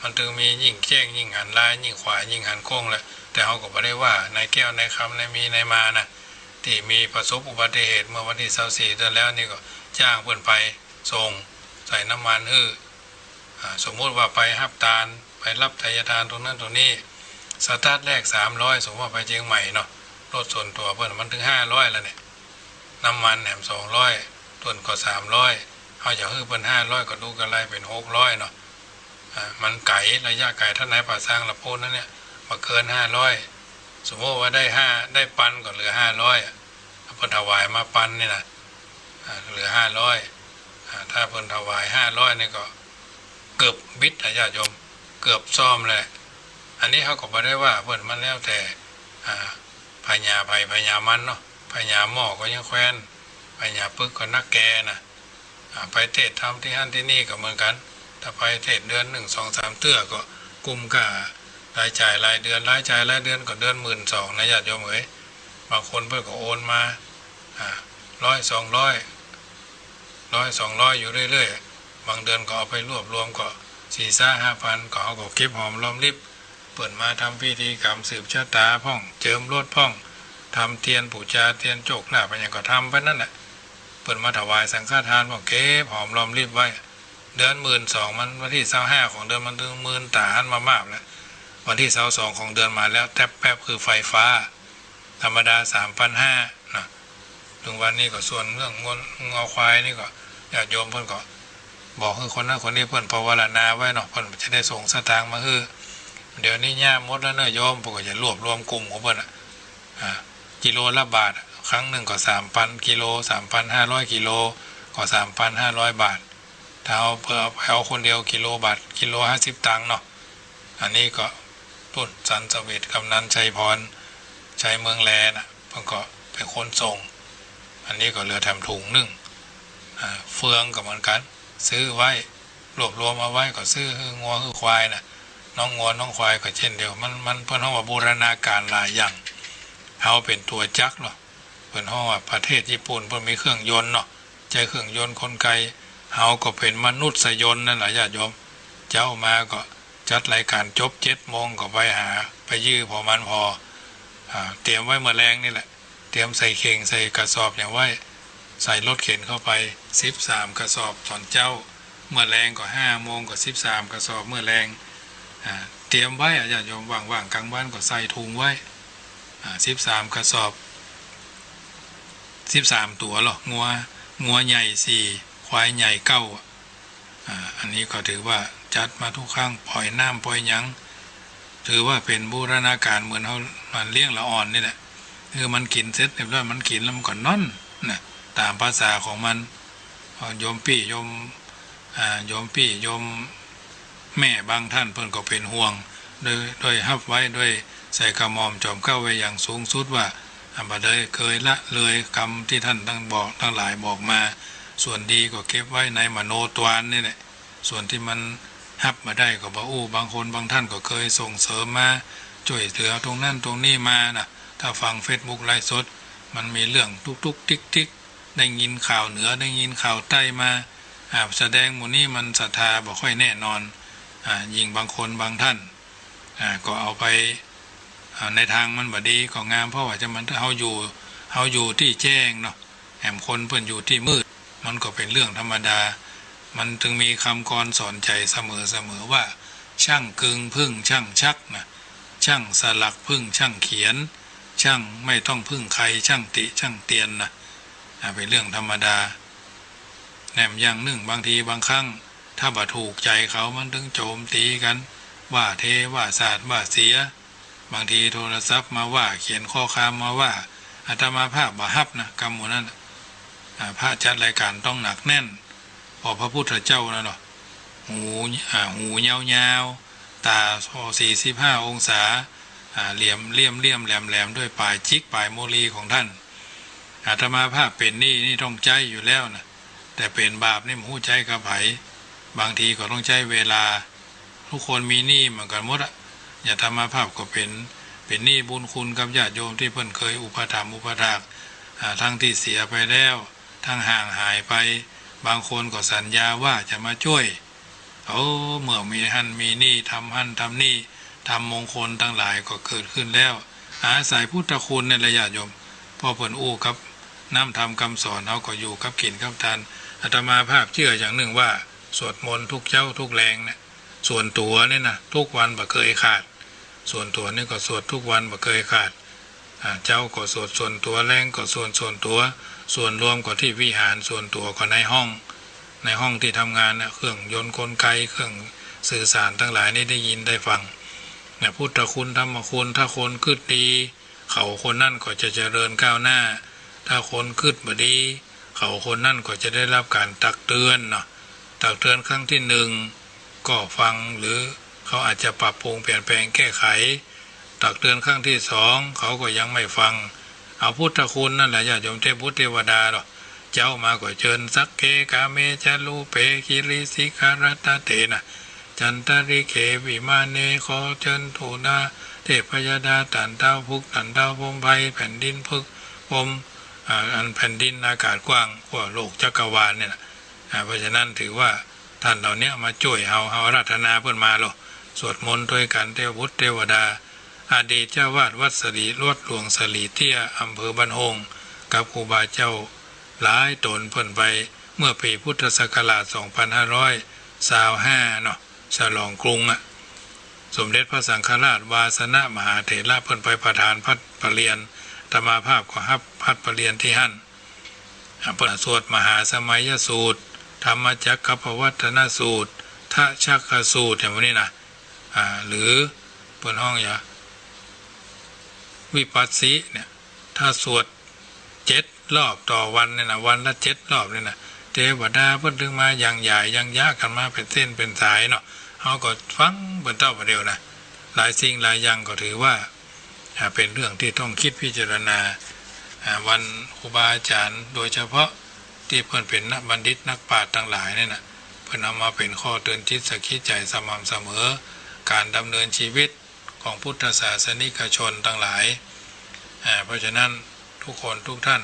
มันตึงมียิ่งแจ้ง ยิ่งหันลาย ยิ่งขวาย ยิ่งหันโค้งแหละ แต่เฮาก็บ่ได้ว่านายแก้วนายคำ นายมีนายมานะ ตี้มีประสบอุบัติเหตุเมื่อวันตี้ซาวสี่เดือนแล้วนี่ก็จ้างเปิ้นไปส่ง ใส่น้ำมันหื้อ อ่า สมมุติว่าไปฮับตาน ไปฮับไทยทานตรงนั้นตรงนี้ สตาร์ทแรกสามร้อย สมมุติว่าไปเจียงใหม่เนาะ รถส่วนตั๋วเปิ้นมันเถิงห้าร้อยแล้วเนี่ย น้ำมันแหมสองร้อย ต้นก็สามร้อย เฮาจะหื้อเปิ้นห้าร้อย ก็ดูกำไรเป๋นหกร้อยเนาะ อ่า มันไก๋ ระยะไก๋ ถ้าในป่าซางละปูนนั้นเนี่ย บ่เกินห้าร้อย สมมุติว่าได้ห้า ได้ปันก็เหลือห้าร้อยอะ ถ้าเปิ้นถวายมาปันนี่นะ อ่า เหลือห้าร้อย อ่า ถ้าเปิ้นถวายห้าร้อยนี่ก็เกือบบิดอะญาติโยม เกือบซ่อมแหละ อันนี้เฮาก็บ่ได้ว่าเปิ้น มันแล้วแต่ อ่า ผญาไผผญามันเนาะ ผญาหม้อก็ยังแควน ผญาปึกก็นักแกนะ อ่า ไปเทศน์ธรรมตี้หั้นตี้นี่ก็เหมือนกั๋น ถ้าไปเทศน์เดือนหนึ่งสองสามเตื้อก็กุ้มก้ารายจ่ายรายเดือน รายจ่ายรายเดือนก็เดือนหมื่นสองนะญาติโยมเอ๋ย บางคนเปิ้นก็โอนมา อ่า ร้อยสองร้อย ร้อยสองร้อยอยู่เรื่อยๆ บางเดือนก็เอาไปรวบรวมก็สี่ซาห้าปัน ก็เฮาก็เก็บหอมรอมริบ เปิ้นมาทำพิธีกรรมสืบชะตาพ่อง เจิมรถพ่อง ทำเตียนปู๋จาเตียนโจคลาภอะหยังก็ทำไปนั้นแหละ เปิ้นมาถวายสังฆทานพ่อง เก็บหอมรอมริบไว้ เดือนหมื่นสองมัน วันตี้ซาวห้าของเดือนมันเถิงหมื่นต๋าหั้นมามาบแล้ว วันตี้ซาวสองของเดือนมาแล้ว แต๊บแป๊บคือไฟฟ้า ธรรมดาสามปันห้านะ เถิงวันนี้ก็ส่วนเรื่องงัว งัวควายนี่ก็ญาติโยมเปิ้นก็บอกหื้อคนนั้นคนนี้ เปิ้นภาวนาไว้เนาะ เปิ้นจะได้ส่งสตางค์มาหื้อ เดี๋ยวนี้ยากหมดแล้วเนาะโยม เปิ้นก็จะรวบรวมกลุ่มของเปิ้นอะ อ่า กิโลละบาทอะ ครั้งหนึ่งก็สามปัน กิโล สามปันห้าร้อยกิโล ก็สามปันห้าร้อยบาท ถ้าเอาเปิ้นเอาไปเอาคนเดียวกิโลบาท กิโลห้าสิบตังค์เนาะ อันนี้ก็ ปุ้น สันสเวช กำนันชัยพร ชัยเมืองแลน่ะ เปิ้นก็เป๋นคนส่ง อันนี้ก็เหลือแถมถุงนึ่ง อ่า เฟืองก็เหมือนกั๋น ซื้อไว้ รวบรวมเอาไว้ ก็ซื้อหื้องัวหื้อควายน่ะ น้องงัวน้องควายก็เจ้นเดียว มัน มันเปิ้นฮ้องว่าบูรณาการหลายอย่าง เฮาเป๋นตั๋วจักรเนาะ เปิ้นฮ้องว่าประเทศญี่ปุ่นเปิ้นมีเครื่องยนต์เนาะ ใจ๊เครื่องยนต์กลไก เฮาก็เป๋นมนุษยนต์นั่นแหละญาติโยม เจ๊ามาก็จัดรายการ จบเจ็ดโมงก็ไปหา ไปยื้อผ่อมันผ่อ อ่า เตรียมไว้เมื่อแลงนี่แหละ เตรียมใส่เข่งใส่กระสอบหยังไว้ ใส่รถเข็นเข้าไป สิบสามกระสอบต๋อนเจ๊า เมื่อแลงก็ห้าโมงก็สิบสามกระสอบเมื่อแลง อ่า เตรียมไว้อะญาติโยม ว่างๆ กลางวันก็ใส่ถุงไว้ อ่า สิบสามกระสอบ สิบสามตั๋วเนาะ งัว งัวใหญ่สี่ ควายใหญ่เก้าอะ อ่า อันนี้ก็ถือว่าจัดมาทุกครั้ง ปล่อยน้ำปล่อยหยัง ถือว่าเป๋นบูรณาการเหมือนเฮา มันเลี้ยงละอ่อนนี่แหละ คือมันกิ๋นเสร็จเรียบร้อย มันกิ๋นแล้วมันก็นอนน่ะ ต๋ามภาษาของมัน อ่า โยมปี้โยม อ่า โยมปี้โยมแม่บางท่านเปิ้นก็เป๋นห่วง โดย โดยฮับไว้ โดยใส่กระหม่อมจอมเกล้าไว้อย่างสูงสุดว่า อ่า บ่ได้เกยละเลยกำตี้ท่านตังบอก ตังหลายบอกมา ส่วนดีก็เก็บไว้ในมโนทวารนี่แหละ ส่วนตี้มันฮับบ่ได้ก็บ่อู้ บางคนบางท่านก็เกยส่งเสริมมา จ้วยเหลือตรงนั้นตรงนี้มาน่ะ ถ้าฟังเฟซบุ๊กไลฟ์สด มันมีเรื่องตุ๊กตุ๊กติ๊กติ๊ก ได้ยินข่าวเหนือ ได้ยินข่าวใต้มา อ่า แสดงหมู่นี้มันศรัทธาบ่ค่อยแน่นอน อ่า ยิ่งบางคนบางท่าน อ่า ก็เอาไป อ่า ในทางมันบ่ดีก็งาม เพราะว่าจะมัน เฮาอยู่ เฮาอยู่ตี้แจ้งเนาะ แหมคนเปิ้นอยู่ตี้มืด มันก็เป๋นเรื่องธรรมดา มันจึงมีกำกรสอนใจ๋เสมอๆ ว่า "ช่างกึงผึ้งช่างชัก" นะ "ช่างสลักผึ้งช่างเขียน ช่างไม่ต้องผึ้งใคร ช่างติช่างเตียน" นะ อ่า เป๋นเรื่องธรรมดา แหมอย่างนึ่ง บางทีบางครั้ง ถ้าบ่ถูกใจ๋เขา มันจึงโจมตีกั๋น ว่าเท ว่าสาด ว่าเสีย บางทีโทรศัพท์มาว่า เขียนข้อความมาว่า อาตมาภาพบ่ฮับนะ กำหมู่นั้นน่ะ อ่า พระจัดรายการต้องหนักแน่น เพราะพระพุทธเจ้านั่นเนาะ หู อ่า หูยาวๆ ต๋าสี่สิบห้าองศา อ่า เหลี่ยม เหลี่ยมๆ แหลมๆ ด้วยป๋ายจิ๊กป๋ายโมลีของท่าน อาตมาภาพเป๋นนี่ นี่ต้องใจ๊อยู่แล้วนะ แต่เป๋นบาปนี่บ่ฮู้ใจ๊กับใผ บางทีก็ต้องใจ๊เวลา ทุกคนมีหนี้เหมือนกั๋นหมดอะ อาตมาภาพก็เป๋น เป๋นหนี้บุญคุณกับญาติโยมตี้เปิ้นเคยอุปถัมภ์อุปถาก อ่า ทั้งตี้เสียไปแล้ว ทั้งห่างหายไป บางคนก็สัญญาว่าจะมาจ้วย โอ้ เมื่อมีหั้นมีนี่ ทำหั้นทำนี่ ธรรมมงคลตังหลายก็เกิดขึ้นแล้ว อาศัยพุทธคุณนี่แหละญาติโยม เพราะเปิ้นอู้กับน้ำธรรมกำสอน เฮาก็อยู่กับกิ๋นกับทาน อาตมาภาพเจื้ออย่างนึ่งว่า สวดมนต์ทุกเจ๊าทุกแลงเนี่ย ส่วนตั๋วนี่นะ ทุกวันบ่เกยขาด ส่วนตั๋วนี่ก็สวดทุกวันบ่เกยขาด อ่า เจ๊าก็สวดส่วนตั๋ว แลงก็สวดส่วนตั๋ว ส่วนรวมก็ตี้วิหาร ส่วนตั๋วก็ในห้อง ในห้องตี้ทำงานน่ะ เครื่องยนต์กลไก เครื่องสื่อสารตังหลายนี่ได้ยินได้ฟัง เนี่ย พุทธคุณ ธรรมคุณ ถ้าคนกึ๊ดดี เขาคนนั้นก็จะเจริญก้าวหน้า ถ้าคนกึ๊ดบ่ดี เขาคนนั้นก็จะได้รับการตักเตือนเนาะ ตักเตือนครั้งที่หนึ่ง ก็ฟัง หรือเขาอาจจะปรับปรุงเปลี่ยนแปลงแก้ไข ตักเตือนครั้งที่สอง เขาก็ยังไม่ฟัง เอาพุทธคุณนั่นแหละญาติโยม เทพบุตรเทวดาเนาะ เจ๊ามาก็เจิญ สักเข กาเม จะ รูปเป กิริสิขรัตเตนะ จันตะริเข วิมาเน ขอเจิญทูตาเทพยดา ต้านท้าวผึ้ง ต้านท้าวพรหมไพร แผ่นดินผึ้งพรหม อ่า อันแผ่นดินอากาศกว้าง ขั้วโลกจักรวาลเนี่ยนะ อ่า เพราะฉะนั้นถือว่าต้านเหล่าเนี้ยมาจ้วยเฮา เฮาอาราธนาเปิ้นมาโล สวดมนต์ตวยกั๋น เทพบุตรเทวดา อดีตเจ้าอาวาสวัดสะหลี วัดหลวงสะหลีเตี้ย อำเภอบ้านโฮ่ง กับครูบาเจ้าหลายต๋น เปิ้นไปเมื่อปี๋พุทธศักราชสองพันห้าร้อยซาวห้าเนาะ ฉลองกรุงอะ สมเด็จพระสังฆราช วาสนมหาเถระ เปิ้นไปประทานพัดประเรียน อาตมาภาพก็ฮับพัดประเรียนตี้หั้น อ่า เปิ้นสวดมหาสมัยสูตร ธรรมจักรกัปปวัตตนสูตร ทชักกสูตร อย่างพวกนี้นะ อ่า หรือเปิ้นฮ้องหยัง วิปัสสีเนี่ย ถ้าสวดเจ็ดรอบต่อวันเนี่ยนะ วันละเจ็ดรอบเนี่ยนะ เทวดาเปิ้นตึงมายังหยายยังยะกั๋นมาเป๋นเส้นเป๋นสายเนาะ เฮาก็ฟังเปิ้นเต้าประเดี๋ยวนะ หลายสิ่งหลายอย่างก็ถือว่า อ่า เป๋นเรื่องตี้ต้องกึ๊ดพิจารณา อ่า วันครูบาอาจ๋ารย์ โดยเฉพาะตี้เปิ้นเป๋นนักบัณฑิตนักปราชญ์ตังหลายเนี่ยนะ เปิ้นเอามาเป๋นข้อเตือนจิตสะกิดใจ๋สม่ำเสมอ ก๋านดำเนินชีวิตของพุทธศาสนิกชนตังหลาย อ่า เพราะฉะนั้นทุกคนทุกท่าน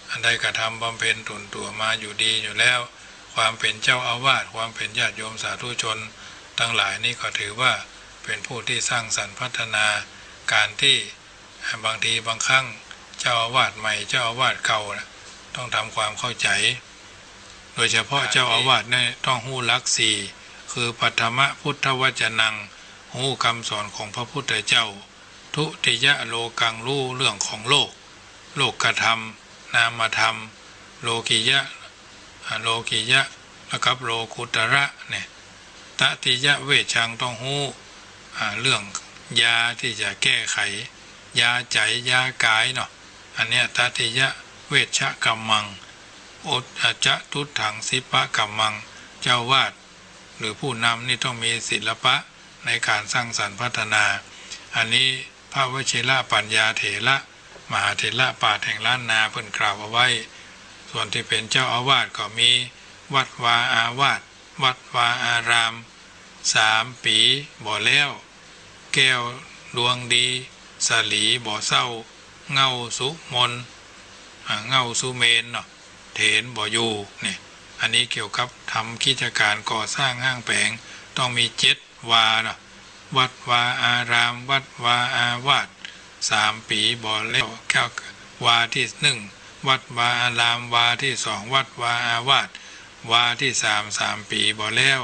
อันได้กระทำบำเพ็ญตนตั๋วมาอยู่ดีอยู่แล้ว ความเป๋นเจ้าอาวาส ความเป๋นญาติโยมสาธุชนตังหลายนี่ก็ถือว่าเป๋นผู้ตี้สร้างสรรค์พัฒนา ก๋านตี้ บางทีบางครั้งเจ้าอาวาสใหม่เจ้าอาวาสเก่านะ ต้องทำความเข้าใจ๋ โดยเฉพาะเจ้าอาวาสเนี่ยต้องฮู้หลักสี่ คือ ปัทมะ พุทธวจนัง ฮู้กำสอนของพระพุทธเจ้า ทุติยะ โลกัง ฮู้เรื่องของโลก โลกธรรม นามธรรม โลกิยะ อ่า โลกิยะ แล้วกับโลกุตระเนี่ย ตติยะ เวชชัง ต้องฮู้ อ่า เรื่องยาตี้จะแก้ไข ยาใจ๋ ยากายเนาะ อันเนี้ย ตติยะ เวชชกัมมัง โอ อ่า จตุตถัง ศิลปกัมมัง เจ้าอาวาสหรือผู้นำนี่ต้องมีศิลปะในก๋านสร้างสรรค์พัฒนา อันนี้พระวชิรปัญญาเถระ มหาเถระปราชญ์แห่งล้านนาเปิ้นกล่าวเอาไว้ ส่วนตี้เป๋นเจ้าอาวาสก็มี วัดวาอาวาส วัดวาอาราม สามปี๋บ่แล้ว แก้วดวงดี สะหลีบ่เศร้า เหง้าสุมน อ่า เหง้าสุเมนเนาะ เถนบ่อยู่ เนี่ย อันนี้เกี่ยวกับทำกิจก๋านก่อสร้างห้างแป๋ง ต้องมีเจ็ดวาเนาะ วัดวาอาราม วัดวาอาวาส สามปี๋บ่แล้ว แก้ว วาตี้หนึ่ง วัดวาอาราม วาตี้สอง วัดวาอาวาส วาตี้สาม สามปี๋บ่แล้ว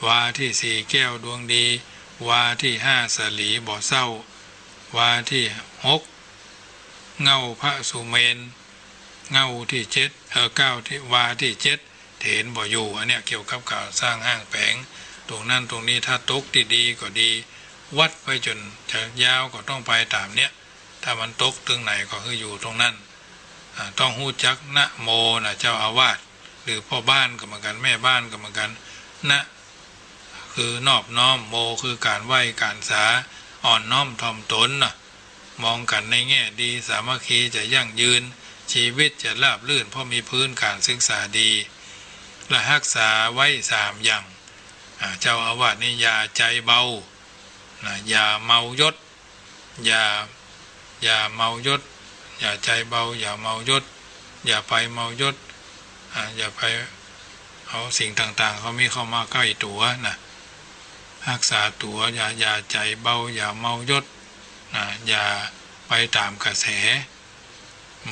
วาตี้สี่ แก้วดวงดี วาตี้ห้า สะหลีบ่เศร้า วาตี้หก เหง้าพระสุเมน เหง้าตี้เจ็ด เออ เก้าตี้ วาตี้เจ็ด เถนบ่อยู่ อันเนี้ยเกี่ยวกับก๋านสร้างห้างแป๋ง ตรงนั้นตรงนี้ ถ้าตกตี้ดีก็ดี วัดไปจ๋นจะยาวก็ต้องไปต๋ามเนี้ย ถ้ามันตกตึงไหนก็คืออยู่ตรงนั้น อ่า ต้องฮู้จักนะโมนะ เจ้าอาวาส หรือพ่อบ้านก็เหมือนกั๋น แม่บ้านก็เหมือนกั๋น นะ คือนอบน้อม โม คือก๋านไหว้ก๋านสา อ่อนน้อมถ่อมตนนะ มองกั๋นในแง่ดี สามัคคีจะยั่งยืน ชีวิตจะราบรื่น เพราะมีพื้นก๋านศึกษาดี ละฮักษาไว้สามอย่าง อ่า เจ้าอาวาสนี่อย่าใจ๋เบา นะ อย่าเมายศ อย่า อย่าเมายศ อย่าใจ๋เบา อย่าเมายศ อย่าไปเมายศ อ่า อย่าไปเอาสิ่งต่างๆ เขามีเข้ามาใก้ตั๋วนะ ฮักษาตั๋ว อย่า อย่าใจ๋เบา อย่าเมายศ นะ อย่าไปต๋ามกระแส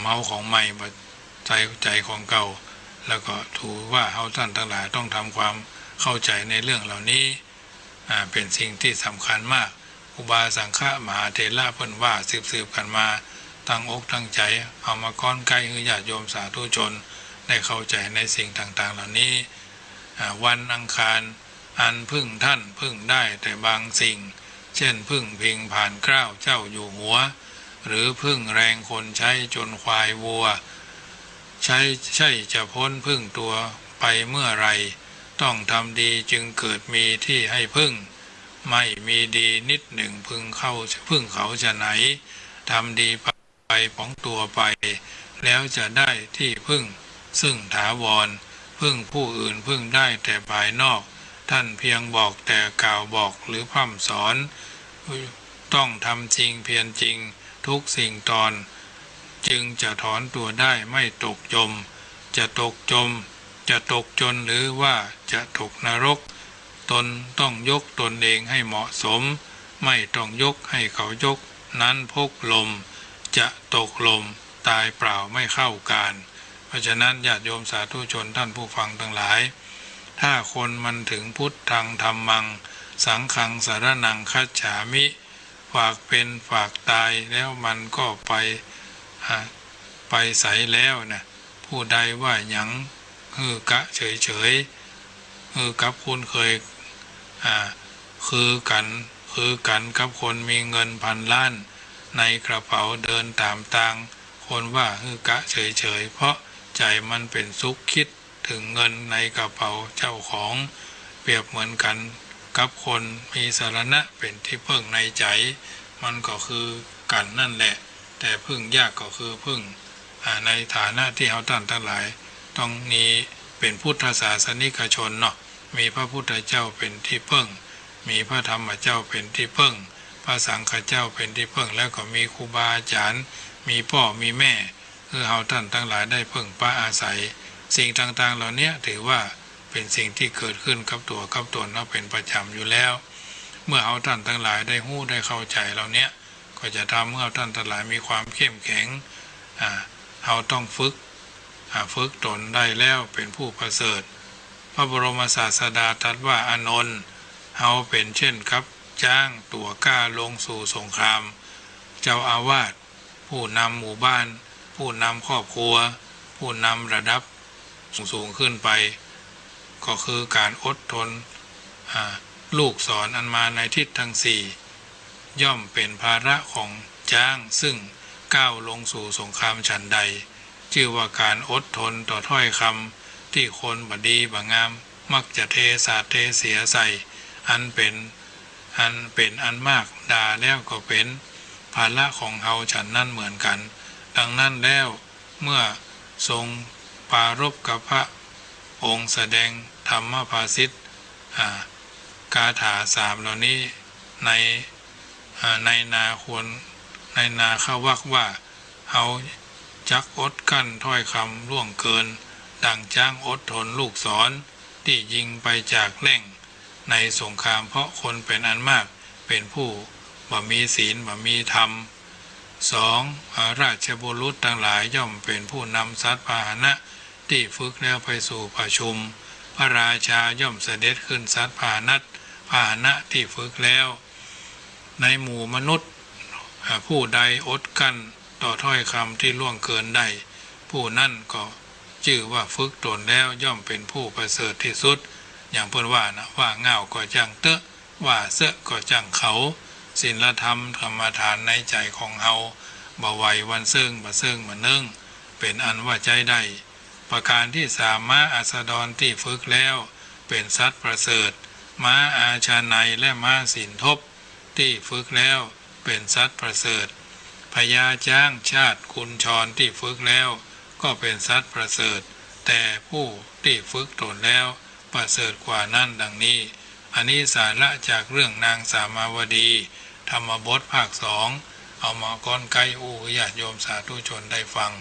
เมาของใหม่บ่ใส่ใจ๋ของเก่า แล้วก็ถือว่าเฮาต้านตังหลายต้องทำความเข้าใจ๋ในเรื่องเหล่านี้ อ่า เป๋นสิ่งตี้สำคัญมาก ครูบาสังฆะมหาเถระเปิ้นว่าสืบๆ กั๋นมา ตั้งอกตั้งใจ๋ เอามาก้อนใก้หื้อญาติโยมสาธุชนได้เข้าใจ๋ในสิ่งต่างๆ เหล่านี้ อ่า วันอังคาร อันพึ่งท่านพึ่งได้แต่บางสิ่ง เช่น พึ่งพิงผานเกล้าเจ้าอยู่หัว หรือพึ่งแรงคนใช้จนควายวัว ใช้ ใช่จะพ้นพึ่งตัวไปเมื่อไหร่ ต้องทำดีจึงเกิดมีที่ให้พึ่ง ไม่มีดีนิดหนึ่งพึงเข้า พึ่งเขาฉะไหน ทำดีไป ไปป๋องตัวไป แล้วจะได้ที่พึ่งซึ่งถาวร พึ่งผู้อื่นพึ่งได้แต่ภายนอก ท่านเพียงบอกแต่กล่าวบอกหรือพร่ำสอน ต้องทำจริงเพียรจริงทุกสิ่งตอน จึงจะถอนตัวได้ไม่ตกจม จะตกจม จะตกจนหรือว่าจะตกนรก ตนต้องยกตนเองให้เหมาะสม ไม่ต้องยกให้เขายก นั้นพกลม จะตกลม ตายเปล่าไม่เข้าการ เพราะฉะนั้นญาติโยมสาธุชนท่านผู้ฟังตังหลาย ถ้าคนมันถึงพุทธังธัมมัง สังฆังสรณังคัจฉามิ ฝากเป๋นฝากต๋ายแล้วมันก็ไป อ่า ไปใสแล้วนะ ผู้ใดว่าหยังหื้อกะเฉยๆ หื้อกับคุ้นเคย อ่า คือกั๋น คือกั๋นกับคนมีเงินพันล้านในกระเป๋าเดินต๋ามตาง คนว่าหื้อกะเฉยๆ เพราะใจ๋มันเป๋นสุขคิด ถึงเงินในกระเป๋าเจ้าของ เปรียบเหมือนกั๋นกับคนมีสรณะเป๋นตี้เปิ้งในใจ๋ มันก็คือกั๋นนั่นแหละ แต่พึ่งยากก็คือพึ่ง อ่า ในฐานะตี้เฮาต้านตังหลาย ต้องมีเป๋นพุทธศาสนิกชนเนาะ มีพระพุทธเจ้าเป๋นตี้เปิ้ง มีพระธรรมเจ้าเป๋นตี้เปิ้ง พระสังฆเจ้าเป๋นตี้เปิ้ง แล้วก็มีครูบาอาจ๋ารย์ มีป้อมีแม่ หื้อเฮาต้านตังหลายได้เปิ้งปาอาศัย สิ่งต่างๆ เหล่าเนี้ยถือว่าเป๋นสิ่งตี้เกิดขึ้นกับตั๋วกับต๋นเฮาเป๋นประจ๋ำอยู่แล้ว เมื่อเฮาต้านตังหลายได้ฮู้ได้เข้าใจ๋เหล่าเนี้ย ก็จะทำหื้อเฮาต้านตังหลายมีความเข้มแข็ง อ่า เฮาต้องฝึก อ่า ฝึกต๋นได้แล้วเป๋นผู้ประเสริฐ พระบรมศาสดาตรัสว่า อานนท์ เฮาเป๋นเช่นกับจ๊างตั๋วกล้าลงสู่สงคราม เจ้าอาวาส ผู้นำหมู่บ้าน ผู้นำครอบครัว ผู้นำระดับสูงๆ ขึ้นไป ก็คือก๋านอดทน อ่า ลูกศรอันมาในทิศทั้งสี่ ย่อมเป๋นภาระของจ๊างซึ่งก้าวลงสู่สงครามฉันใด จื้อว่าก๋านอดทนต่อถ้อยกำตี้คนบ่ดีบ่งาม มักจะเทสาดเทเสียใส่ อันเป๋น อันเป๋นอันมากด่าแล้วก็เป๋นภาระของเฮาฉันนั้นเหมือนกั๋น ดังนั้นแล้ว เมื่อทรงปรารภกับพระองค์แสดงธรรมภาษิต อ่า คาถาสามเหล่านี้ ใน อ่า ในนาควร ในนาควักว่า เฮาจักอดกลั้นถ้อยกำล่วงเกิน ดังจ๊างอดทนลูกศรตี้ยิงไปจากแหล่งในสงคราม เพราะคนเป๋นอันมากเป๋นผู้บ่มีศีลบ่มีธรรม สอง อ่า ราชบุรุษตังหลายย่อมเป๋นผู้นำสัตว์พาหนะตี้ฝึกแล้วไปสู่ผะชุม พระราชาย่อมเสด็จขึ้นสัตว์พาหนะ พาหนะตี้ฝึกแล้ว ในหมู่มนุษย์ อ่า ผู้ใดอดกลั้นต่อถ้อยกำตี้ล่วงเกินได้ ผู้นั้นก็จื้อว่าฝึกต๋นแล้วย่อมเป๋นผู้ประเสริฐตี้สุด อย่างเปิ้นว่านะ ว่าง่าวก็จ้างเต๊อะ ว่าเซอะก็จ้างเขา ศีลธรรมกรรมฐานในใจ๋ของเฮา บ่ไหววันเซิ่งบ่เซิ่งบ่เนิ่ง เป๋นอันว่าใจ๊ได้ ประก๋านตี้สาม ม้าอัสดรตี้ฝึกแล้วเป๋นสัตว์ประเสริฐ ม้าอาชาไนยและม้าสินทบตี้ฝึกแล้วเป๋นสัตว์ประเสริฐ พญาจ๊างชาติกุญชรตี้ฝึกแล้วก็เป๋นสัตว์ประเสริฐ แต่ผู้ตี้ฝึกต๋นแล้วประเสริฐกว่านั้นดังนี้ อันนี้สาระจากเรื่องนางสามาวดี ธรรมบทภาคสอง เอามาก้อนใก้อู้ญาติโยมสาธุชนได้ฟัง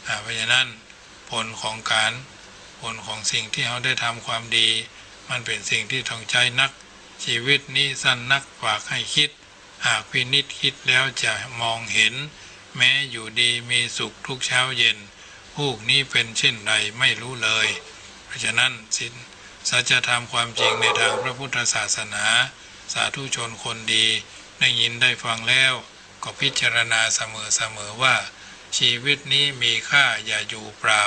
อ่า เพราะฉะนั้นผลของการ ผลของสิ่งตี้เฮาได้ทำความดี มันเป๋นสิ่งตี้ต้องใจ๊นัก ชีวิตนี้สั้นนัก ฝากให้คิด หากพินิจคิดแล้วจะมองเห็น แม้อยู่ดีมีสุขทุกเช้าเย็น ฮูกนี้เป๋นเช่นใดไม่รู้เลย เพราะฉะนั้นศีล สัจธรรมความจริงในทางพระพุทธศาสนา สาธุชนคนดีได้ยินได้ฟังแล้ว ก็พิจารณาเสมอๆ ว่า ชีวิตนี้มีค่าอย่าอยู่เปล่า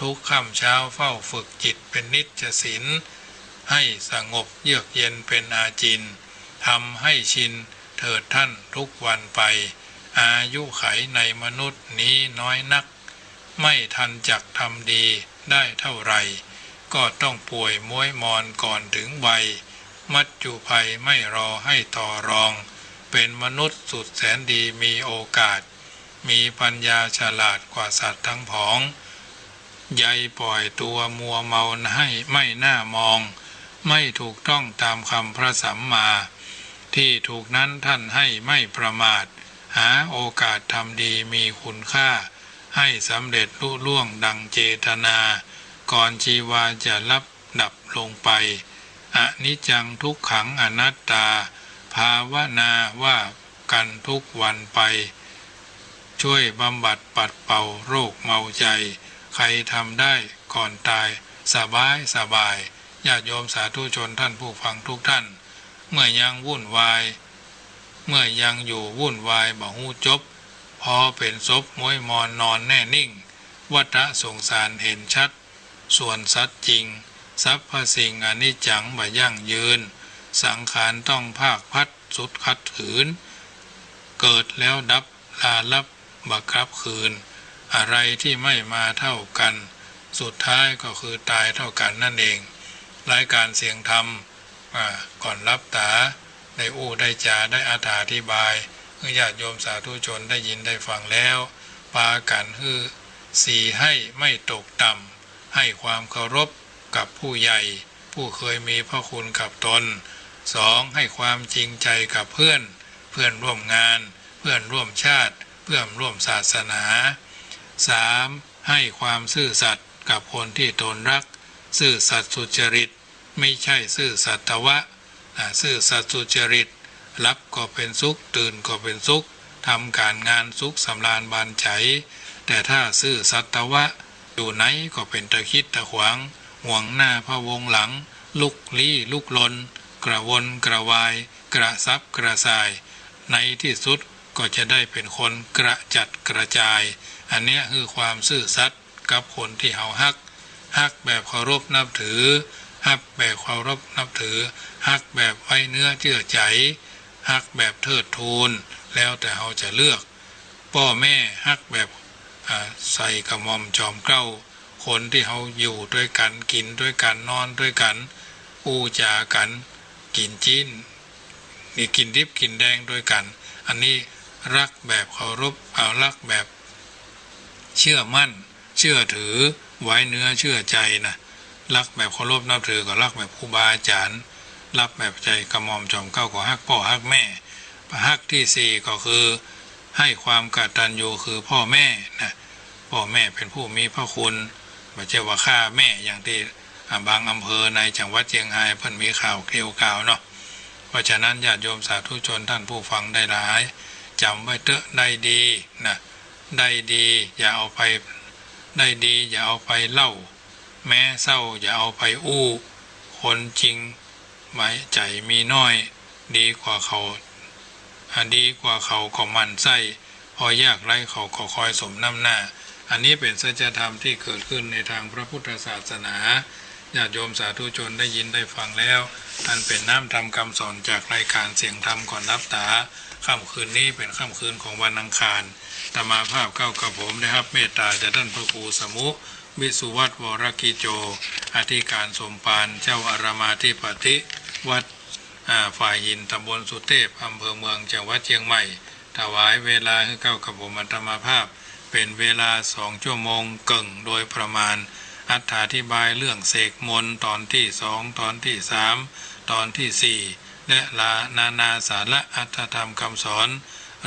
ทุกค่ำเช้าเฝ้าฝึกจิตเป็นนิจศีล ให้สงบเยือกเย็นเป็นอาจิน ทำให้ชินเถิดท่านทุกวันไป อายุขัยในมนุษย์นี้น้อยนัก ไม่ทันจักทำดีได้เท่าไหร่ ก็ต้องป่วยม้วยมอนก่อนถึงวัย มัจจุภัยไม่รอให้ต่อรอง เป็นมนุษย์สุดแสนดีมีโอกาส มีปัญญาฉลาดกว่าสัตว์ทั้งผอง ใยปล่อยตัวมัวเมาให้ไม่น่ามอง ไม่ถูกต้องตามคำพระสัมมา ที่ถูกนั้นท่านให้ไม่ประมาท หาโอกาสทำดีมีคุณค่า ให้สำเร็จลุล่วงดังเจตนา ก่อนชีวาจะลับดับลงไป อนิจจังทุกขังอนัตตา ภาวนาว่ากันทุกวันไป ช่วยบำบัดปัดเป่าโรคเมาใจ ใครทำได้ก่อนตายสบายสบาย ญาติโยมสาธุชนท่านผู้ฟังทุกท่าน เมื่อยังวุ่นวาย เมื่อยังอยู่วุ่นวายบ่ฮู้จบ พอเป๋นศพม้วยมอนนอนแน่นิ่ง วัฏสงสารเห็นชัด ส่วนสัจจริง สรรพสิ่งอนิจจังบ่ยั่งยืน สังขารต้องพรากพลัดสุดขัดขืน เกิดแล้วดับลาลับบ่กลับคืน อะไรที่ไม่มาเท่ากัน สุดท้ายก็คือตายเท่ากันนั่นเอง รายการเสียงธรรม อ่า ก่อนหลับต๋า ได้อู้ได้จาได้อธิบาย หื้อญาติโยมสาธุชนได้ยินได้ฟังแล้ว ปากั๋นหื้อศีลให้ไม่ตกต่ำ ให้ความเคารพกับผู้ใหญ่ ผู้เคยมีพระคุณกับตน สอง ให้ความจริงใจกับเพื่อน เพื่อนร่วมงาน เพื่อนร่วมชาติ เพื่อนร่วมศาสนา สาม ให้ความซื่อสัตย์กับคนที่ตนรัก ซื่อสัตย์สุจริต ไม่ใช่ซื่อสัตวะ อ่า ซื่อสัตย์สุจริต หลับก็เป๋นสุข ตื่นก็เป๋นสุข ทำก๋านงานสุขสำราญบานใจ๋ แต่ถ้าซื่อสัตวะ อยู่ไหนก็เป๋นตะขิดตะขวาง ห่วงหน้าพะวงหลัง ลุกลี้ลุกลน กระวนกระวาย กระสับกระส่าย ในที่สุดก็จะได้เป๋นคนกระจัดกระจาย อันเนี้ยคือความซื่อสัตย์ กับคนตี้เฮาฮัก ฮักแบบเคารพนับถือ ฮักแบบเคารพนับถือ ฮักแบบไว้เนื้อเจื้อใจ๋ ฮักแบบเทิดทูน แล้วแต่เฮาจะเลือก ป้อแม่ฮักแบบ อ่า ใส่กระหม่อมจอมเกล้า คนตี้เฮาอยู่ตวยกั๋น กิ๋นตวยกั๋น นอนตวยกั๋น อู้จ๋ากั๋น กิ๋นจิ๊น นี่กิ๋นดิบกิ๋นแดงตวยกั๋น อันนี้ฮักแบบเคารพ เอาฮักแบบเชื่อมั่น เชื่อถือ ไว้เนื้อเชื่อใจ๋นะ ฮักแบบเคารพนับถือก็ฮักแบบครูบาอาจ๋ารย์ ฮักแบบใส่กระหม่อมจอมเกล้าก็ฮักป้อฮักแม่ ฮักตี้สี่ก็คือ ให้ความกตัญญูคือป้อแม่นะ ป้อแม่เป๋นผู้มีพระคุณ บ่ใจ้ว่าฆ่าแม่อย่างตี้ อ่า บางอำเภอในจังหวัดเจียงฮายเปิ้นมีข่าวเกลียวกล่าวเนาะ เพราะฉะนั้นญาติโยมสาธุชนท่านผู้ฟังได้หลาย จ๋ำไว้เต๊อะ ได้ดีนะ ได้ดีอย่าเอาไป ได้ดีอย่าเอาไปเล่า แม้เศร้าอย่าเอาไปอู้ คนจริง ไว้ใจ๋มีน้อย ดีกว่าเขา อ่า ดีกว่าเขาก็หมั่นไส้ พอยากไร้เขาก็คอยสมน้ำหน้า อันนี้เป๋นสัจธรรมตี้เกิดขึ้นในตางพระพุทธศาสนา ญาติโยมสาธุชนได้ยินได้ฟังแล้ว อันเป๋นน้ำธรรมกำสอนจากรายการเสียงธรรมก่อนหลับต๋า ค่ำคืนนี้เป๋นค่ำคืนของวันอังคาร อาตมาภาพเก้ากระผมได้ฮับเมตต๋าจากต้านพระครูสมุ วิสุวัฒน์ วรกิจโจ อธิก๋านสมภาร เจ้าอารามอธิปติ วัด อ่า ฝ่ายหิน ตำบลสุเทพ อำเภอเมือง จังหวัดเจียงใหม่ ถวายเวลาหื้อเก้ากระผมอาตมาภาพ เป๋นเวลาสองชั่วโมงเกิ่งโดยประมาณ อรรถาธิบายเรื่องเสกมนต์ตอนตี้สอง ตอนตี้สาม ตอนตี้สี่ และลา นานาสาระอรรถธรรมคำสอน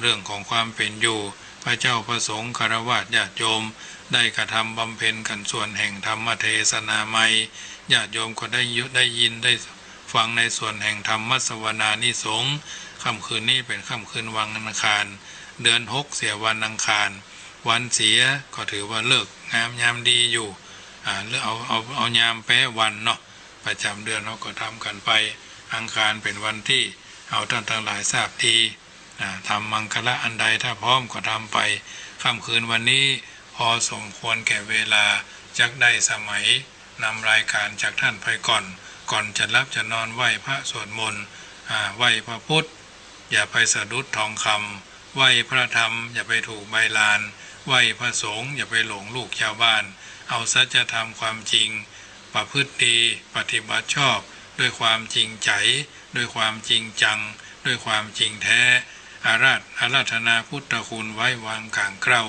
เรื่องของความเป๋นอยู่ พระเจ้าพระสงฆ์ฆราวาสญาติโยม ได้กระทำบำเพ็ญกั๋นส่วนแห่งธรรมเทศนาไมย ญาติโยมก็ได้ยุ ได้ยินได้ฟังในส่วนแห่งธรรมสวนานิสงส์ ค่ำคืนนี้เป๋นค่ำคืนวันอังคาร เดือนหกเสียวันอังคาร วันเสียก็ถือว่าฤกษ์งามยามดีอยู่ อ่า หรือเอา เอา เอายามแป๊วันเนาะ ประจ๋ำเดือนเฮาก็ทำกั๋นไป อังคารเป๋นวันตี้เฮาต้านตังหลายทราบดี อ่า ทำมังคละอันใดถ้าพร้อมก็ทำไป ค่ำคืนวันนี้พอสมควรแก่เวลา จักได้สมัย นำรายการจากท่านไปก่อน ก่อนจะหลับจะนอนไหว้พระสวดมนต์ อ่า ไหว้พระพุทธ อย่าไปสะดุดทองคำ ไหว้พระธรรม อย่าไปถูกใบลาน ไหว้พระสงฆ์ อย่าไปหลงลูกชาวบ้าน เอาสัจธรรมความจริง ประพฤติดี ปฏิบัติชอบ ด้วยความจริงใจ๋ ด้วยความจริงจัง ด้วยความจริงแท้ อาราธ- อาราธนาพุทธคุณไว้วางก๋างเกล้า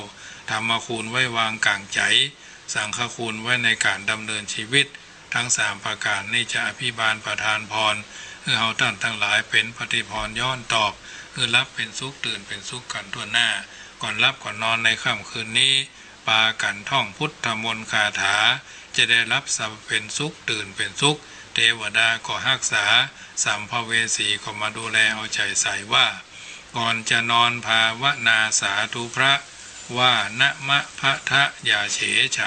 ธรรมคุณไว้วางก๋างใจ๋ สังฆคุณไว้ในก๋านดำเนินชีวิต ตึงสามประก๋านนี้จะอภิบาลประทานพร หื้อเฮาต้านตังหลายเป๋นปฏิพรย้อนตอบ หื้อหลับเป๋นสุข ตื่นเป๋นสุขกั๋นทั่วหน้า ก่อนหลับก่อนนอนในค่ำคืนนี้ ปากั๋นท่องพุทธมนต์คาถา จะได้หลับสับเป๋นสุข ตื่นเป๋นสุข เตวดาก็ฮักษา สัมภเวสีก็มาดูแลเอาใจ๋ใส่ว่า ก่อนจะนอนภาวนาสาธุพระ ว่านะมะพะทะอย่าเฉยไฉ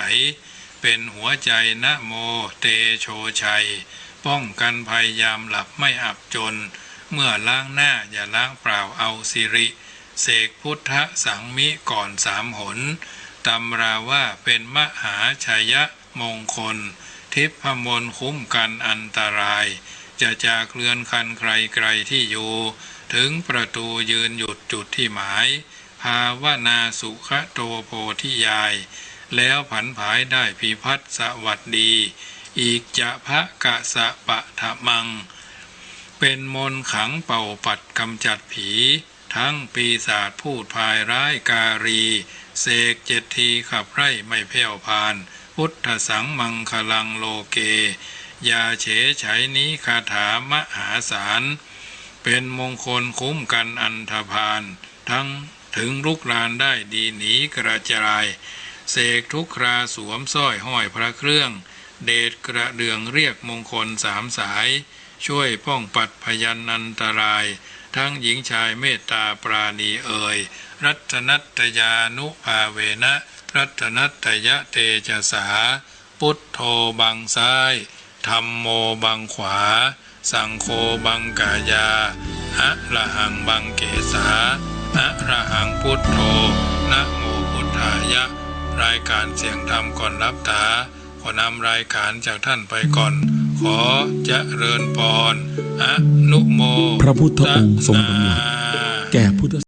เป๋นหัวใจ๋นะโมเตโชชัย ป้องกั๋นภัยยามหลับไม่อับจน เมื่อล้างหน้าอย่าล้างเปล่าเอาสิริ เสกพุทธสังมิก่อนสามหน ตำราว่าเป๋นมหาชยมงคล ทิพมนต์คุ้มกั๋นอันตราย จะจากเรือนคันใครไกลตี้อยู่ ถึงประตู๋ยืนหยุดจุดตี้หมาย ภาวนาสุขโตโพธิญาณ แล้วผันผายได้พิพัฒน์สวัสดี อิจจะภะกะสะปะทะมัง เป๋นมนต์ขลังเป่าปัดกำจัดผี ทั้งปีศาจพูดพายร้ายกาลี เสกเจ็ดทีขับไล่ไม่แผ้วพาน พุทธสังมังคลังโลเก อย่าเฉยไฉนี้คาถามหาศาล เป๋นมงคลคุ้มกั๋นอันธพาล ทั้งถึงลุกลานได้ดีหนีกระจาย เสกทุกคราสวมสร้อยห้อยพระเครื่อง เดชกระเดื่องเรียกมงคลสามสาย ช่วยป้องปัดพยันอันตราย ทั้งหญิงชายเมตตาปราณีเอ่ย รัตนัตตยานุภาเวนะ รัตนัตตยเตจสา พุทโธบังซ้าย ธัมโมบังขวา สังโฆบังกายา อะระหังบังเกสา อะระหังพุทโธ นะโมพุทธายะ รายการเสียงธรรมก่อนหลับต๋า ขอนำรายการจากท่านไปก่อน ขอเจริญปอน อนุโม พระพุทธองค์ทรงดำรัส แก่พุทธ